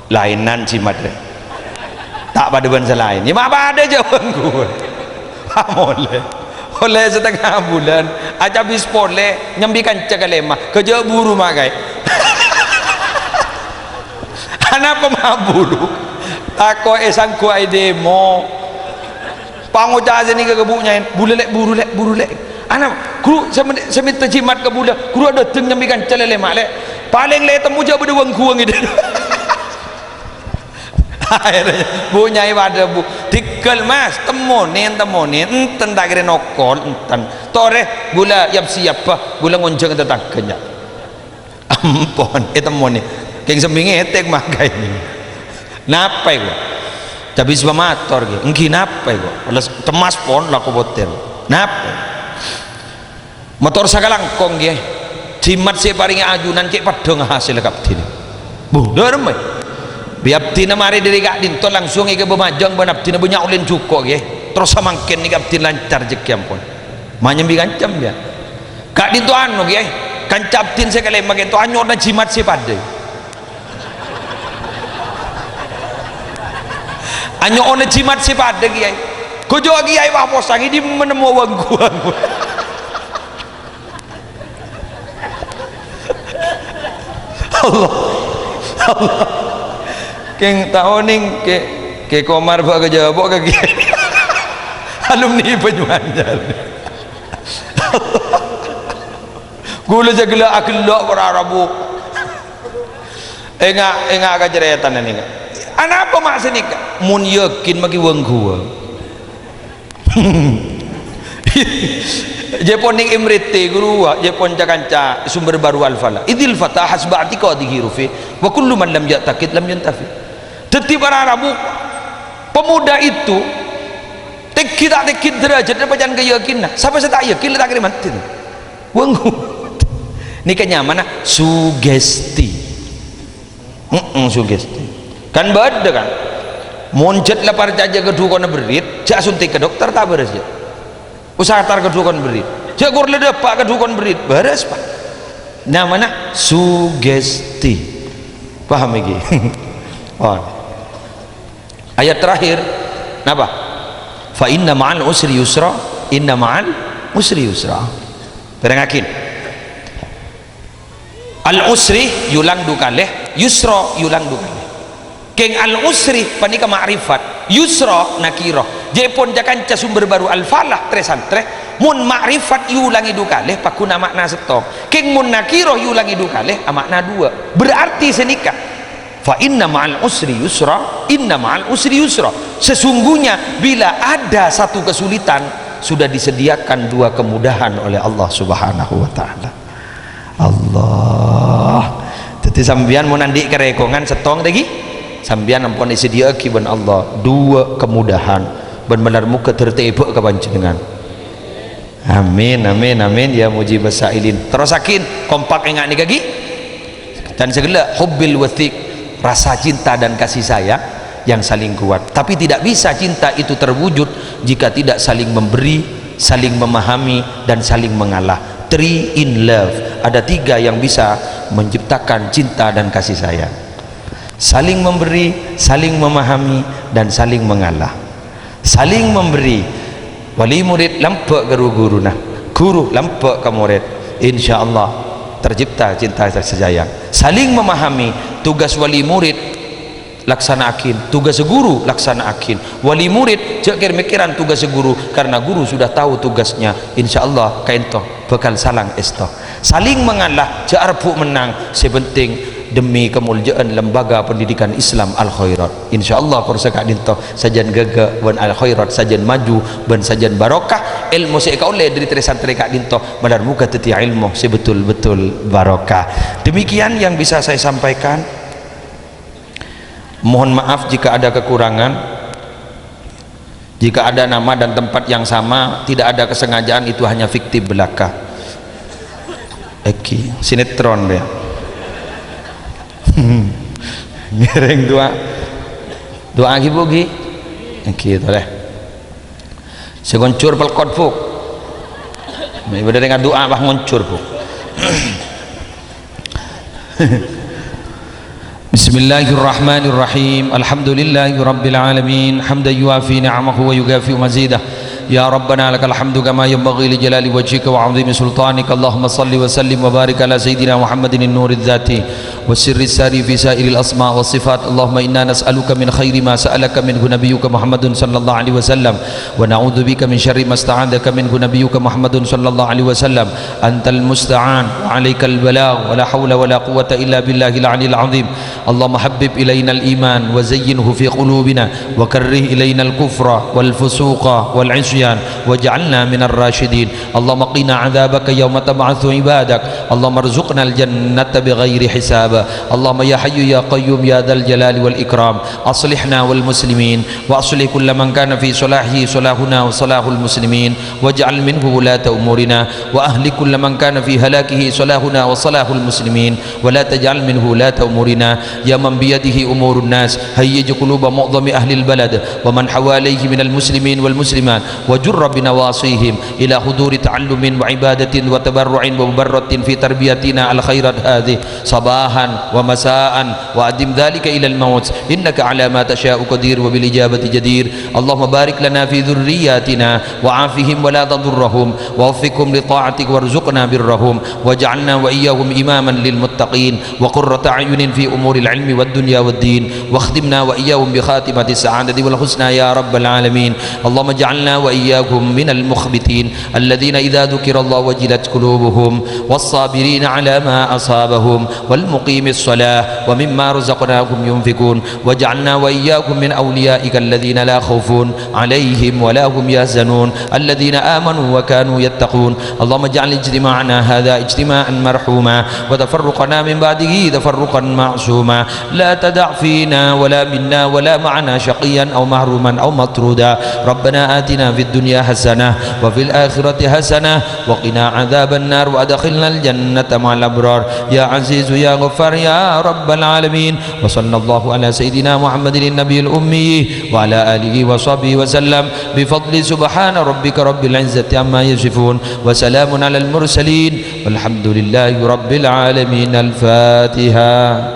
Laènan jimat rè. Ta' padâ bân sè laèn. Yâ, ma' padâ jhâ' wâng-ghuwâng. Amolè. Ollè satengnga bulân. Acabis polè. Nyambi kanca kalèma. Ghâ' jhâ' buru ma' kaè. Anapa ma' buru? Tako' èsangghuwâ è demo. Pangoca' sè nèka ka Bu Nyaèn, "Bulâ, Lè', buru, Lè', buru, Lè'." Ana, "Ghuru, sè men-, sè mènta jimat ka bulâ, ghuru adâteng nyambi kanca lè', lè', ma', Lè'." Palèng lè' temmo jhâ' bâdâ wâng-ghuwâng è dâ'. Akhirnya, Bu Nyai padâ, Bu. "Dhigghâl, Mas, temmonè, temmonè. Enten ta' kèra nokol, enten. Torè, ghulâ yap-siyap, bâ, ghulâ ngonjhâng tatangghâ, nya'." Ampon, ètemmonè. Kèng semmingè ètèk mangkaè. "Napa èko?" "Cabis pamator, Kè." "Èngghi napa èko?" Wales cemmas pon lako potèr. "Napa?" "Motor sakalangkong, Kè. Jimat sè èparèngè ajunan cè' paddhâng hasèlla ka abdhina." "Bu, dâ' remma?" "Bi' abdhina marè dâri ka'dinto langsung èkabâ majâng bân abdhina bânnya' ollèna jhuko', Kè. Terros samangkèn nèka abdhina lancar jhekkè ampon." "Ma' nyambi kanca, Kè?" "Ka'dinto anu, Kè, kanca abdhina sè kalèma ka'dinto anyo'ona jimat sè padâ." "Anyo'ona jimat sè padâ, Kè?" "Ghujhu, Kè, wah posang, è dimma nemmo wangguwâng." Allah. Allah. Kèng ta' onèng, Kè, Kè Komar bâ' ka Jawa, bâ' ka Kè. Alumni Banyuwanjar. Ghulâ jhâ' ghellâ' aghellâ' para rabu. Enga', enga' ka carètana nèka. Anapa ma' sanèka? Mon yakin maghi wang-guwâng. Jhâ' pon nèng M R T, ghuru, jhâ' pon ca-kanca sumber baru Al-Falah. "Idzil fata hasba i'tiqadihi rufi, wa kullu man lam ya'taqid lam yantafi." Dhâddhi para rabu, pemuda itu tèngghi ta' tèngghi derajatnya pacan keyakinan. Sapa sè ta' yakin, la ta' kèra mandhi. Wong nèka nyamana sugesti. Heeh, sugesti. Kan bâdâ, kan? Mon jhât la parcajâ ka dhukonna berrit, jhâ' asuntik ka dokter, ta' bârâs, jhâ'? Usaha tar ka dhukon berrit. Jhâ' kor la dâpa' ka dhukon berrit, bârâs, Pa'. Nyamana sugesti. Paham iki? Oh. Ayat terakhir, napa? "Fa inna ma'al usri yusra, inna ma'al usri yusra." Pèrengngaghi. Al-usri yulang du kalè, yusra yulang du kalè. Kèng al-usri panèka ma'rifat, yusra nakirah. Jhâ' pon ca-kanca sumber baru Al-Falah, trè-santrè, mon ma'rifat yulangè du kalè, paghun ama'na sèttong. Kèng mon nakirah yulangè du kalè, ama'na duwâ'. Berarti sanèka, "Fa inna ma'al usri yusra, inna ma'al usri yusra." Sesungguhnya bila ada satu kesulitan, sudah disediakan dua kemudahan oleh Allah Subhanahu wa Ta'ala. Allah. Dhâddhi, sampèyan mon andi' karèkongan sèttong, ta' ghi? Sampèyan ampon èsadhiyâ'aghi bân Allah duwâ' kemudahan, bân malar moghâ tertèbâ ka panjhennengngan. Amin, amin, amin, ya mujibas sa'ilin. Terrossaghi, kompak enga' nèka ghi. Dan segala hubbil wathiq, rasa cinta dan kasih sayang yang saling kuat. Tapi tidak bisa cinta itu terwujud jika tidak saling memberi, saling memahami, dan saling mengalah. Three in love. Ada tiga yang bisa menciptakan cinta dan kasih sayang. Saling memberi, saling memahami, dan saling mengalah. Saling memberi. Wali murid lambâ' ka ru-ghuruna, ghuru lambâ' ka murid. Insyaallah tercipta cinta kasih sayang. Saling memahami, tugas wali murid laksana'aghi, tugas ghuru laksana'aghi. Wali murid jhâ' kèr-mèkkèran tugas ghuru, karena guru sudah tahu tugasnya. Insyaallah kaènto bhâkal salang èsto. Saling mengalah, jhâ' arebbhu' mennang, sè penting demi kemuliaan Lembaga Pendidikan Islam Al Khairat. Insyaallah, kor saka'dinto sajân ghâgghâ' bân Al Khairat sajân maju bân sajân barokah. Èlmo sè èkaollè dâri trè-santrè ka'dinto malar moghâ dhâddhi èlmo sè betul-betul barokah. Demikian yang bisa saya sampaikan. Mohon maaf jika ada kekurangan. Jika ada nama dan tempat yang sama, tidak ada kesengajaan, itu hanya fiktif belaka. Èngghi, sinetron, ya. Ngèrèng du'a. Du'a ghi, Bu, ghi. Èngghi, tolè. Sè ngoncor pelkot, Bu. Mè' bâdâ rèng adu'a pas ngoncor, Bu. Bismillahirrahmanirrahim. Alhamdulillahi rabbil alamin. Hamdan yuwafi ni'amahu wa yukafi'u mazidah. Ya Rabbana lakal hamdu kama yanbaghi li jalali wajhika wa 'azimi sultanika. Allahumma salli wa sallim wa barik ala sayyidina Muhammadin an-nuriz zati والسر الساري في سائر الأسماء والصفات. اللهم إنا نسألك من خير ما سألك منه نبيك محمد صلى الله عليه وسلم، ونعوذ بك من شر ما استعاذك منه نبيك محمد صلى الله عليه وسلم. أنت المستعان وعليك البلاغ، ولا حول ولا قوة إلا بالله العلي العظيم. اللهم حبب إلينا الإيمان وزينه في قلوبنا، وكره إلينا الكفر والفسوق والعصيان، واجعلنا من الراشدين. اللهم قنا عذابك يوم تبعث عبادك. اللهم ارزقنا الجنة بغير حساب. اللهم يا حي يا قيوم يا ذا الجلال والإكرام، أصلحنا والمسلمين، وأصلح كل من كان في صلاحه صلاحنا وصلاح المسلمين، واجعل منه ولاة أمورنا، وأهلك كل من كان في هلاكه صلاحنا وصلاح المسلمين، ولا تجعل منه ولاة أمورنا. يا من بيده أمور الناس، هيج قلوب معظم أهل البلد ومن حواليه من المسلمين والمسلمات، وجر بنواصيهم إلى حضور تعلم وعبادة وتبرع ومبرة في تربيتنا الخيرات هذه صباحا ومساء، وأدم ذلك إلى الموت، إنك على ما تشاء قدير وبالإجابة جدير. اللهم بارك لنا في ذرياتنا وعافهم ولا تضرهم ووفقهم لطاعتك وارزقنا برهم، واجعلنا وإياهم إماما للمتقين وقرة أعين في أمور العلم والدنيا والدين، واختمنا وإياهم بخاتمة السعادة والحسنى يا رب العالمين. اللهم اجعلنا وإياهم من المخبتين الذين إذا ذكر الله وجلت قلوبهم، والصابرين على ما أصابهم، والمقيم الصلاة ومما رزقناهم ينفقون، واجعلنا وإياهم من أوليائك الذين لا خوف عليهم ولا هم يحزنون، الذين آمنوا وكانوا يتقون. اللهم اجعل اجتماعنا هذا اجتماعا مرحوما، وتفرقنا من بعده تفرقا معصوما، لا تدع فينا ولا منا ولا معنا شقيا أو محروما أو مطرودا. ربنا آتنا في الدنيا حسنة وفي الآخرة حسنة وقنا عذاب النار وأدخلنا الجنة مع الأبرار يا عزيز يا غفار يا رب العالمين. وصلى الله على سيدنا محمد النبي الأمي وعلى آله وصحبه وسلم بفضل سبحان ربك رب العزة عما يصفون وسلام على المرسلين والحمد لله رب العالمين. الفاتحة.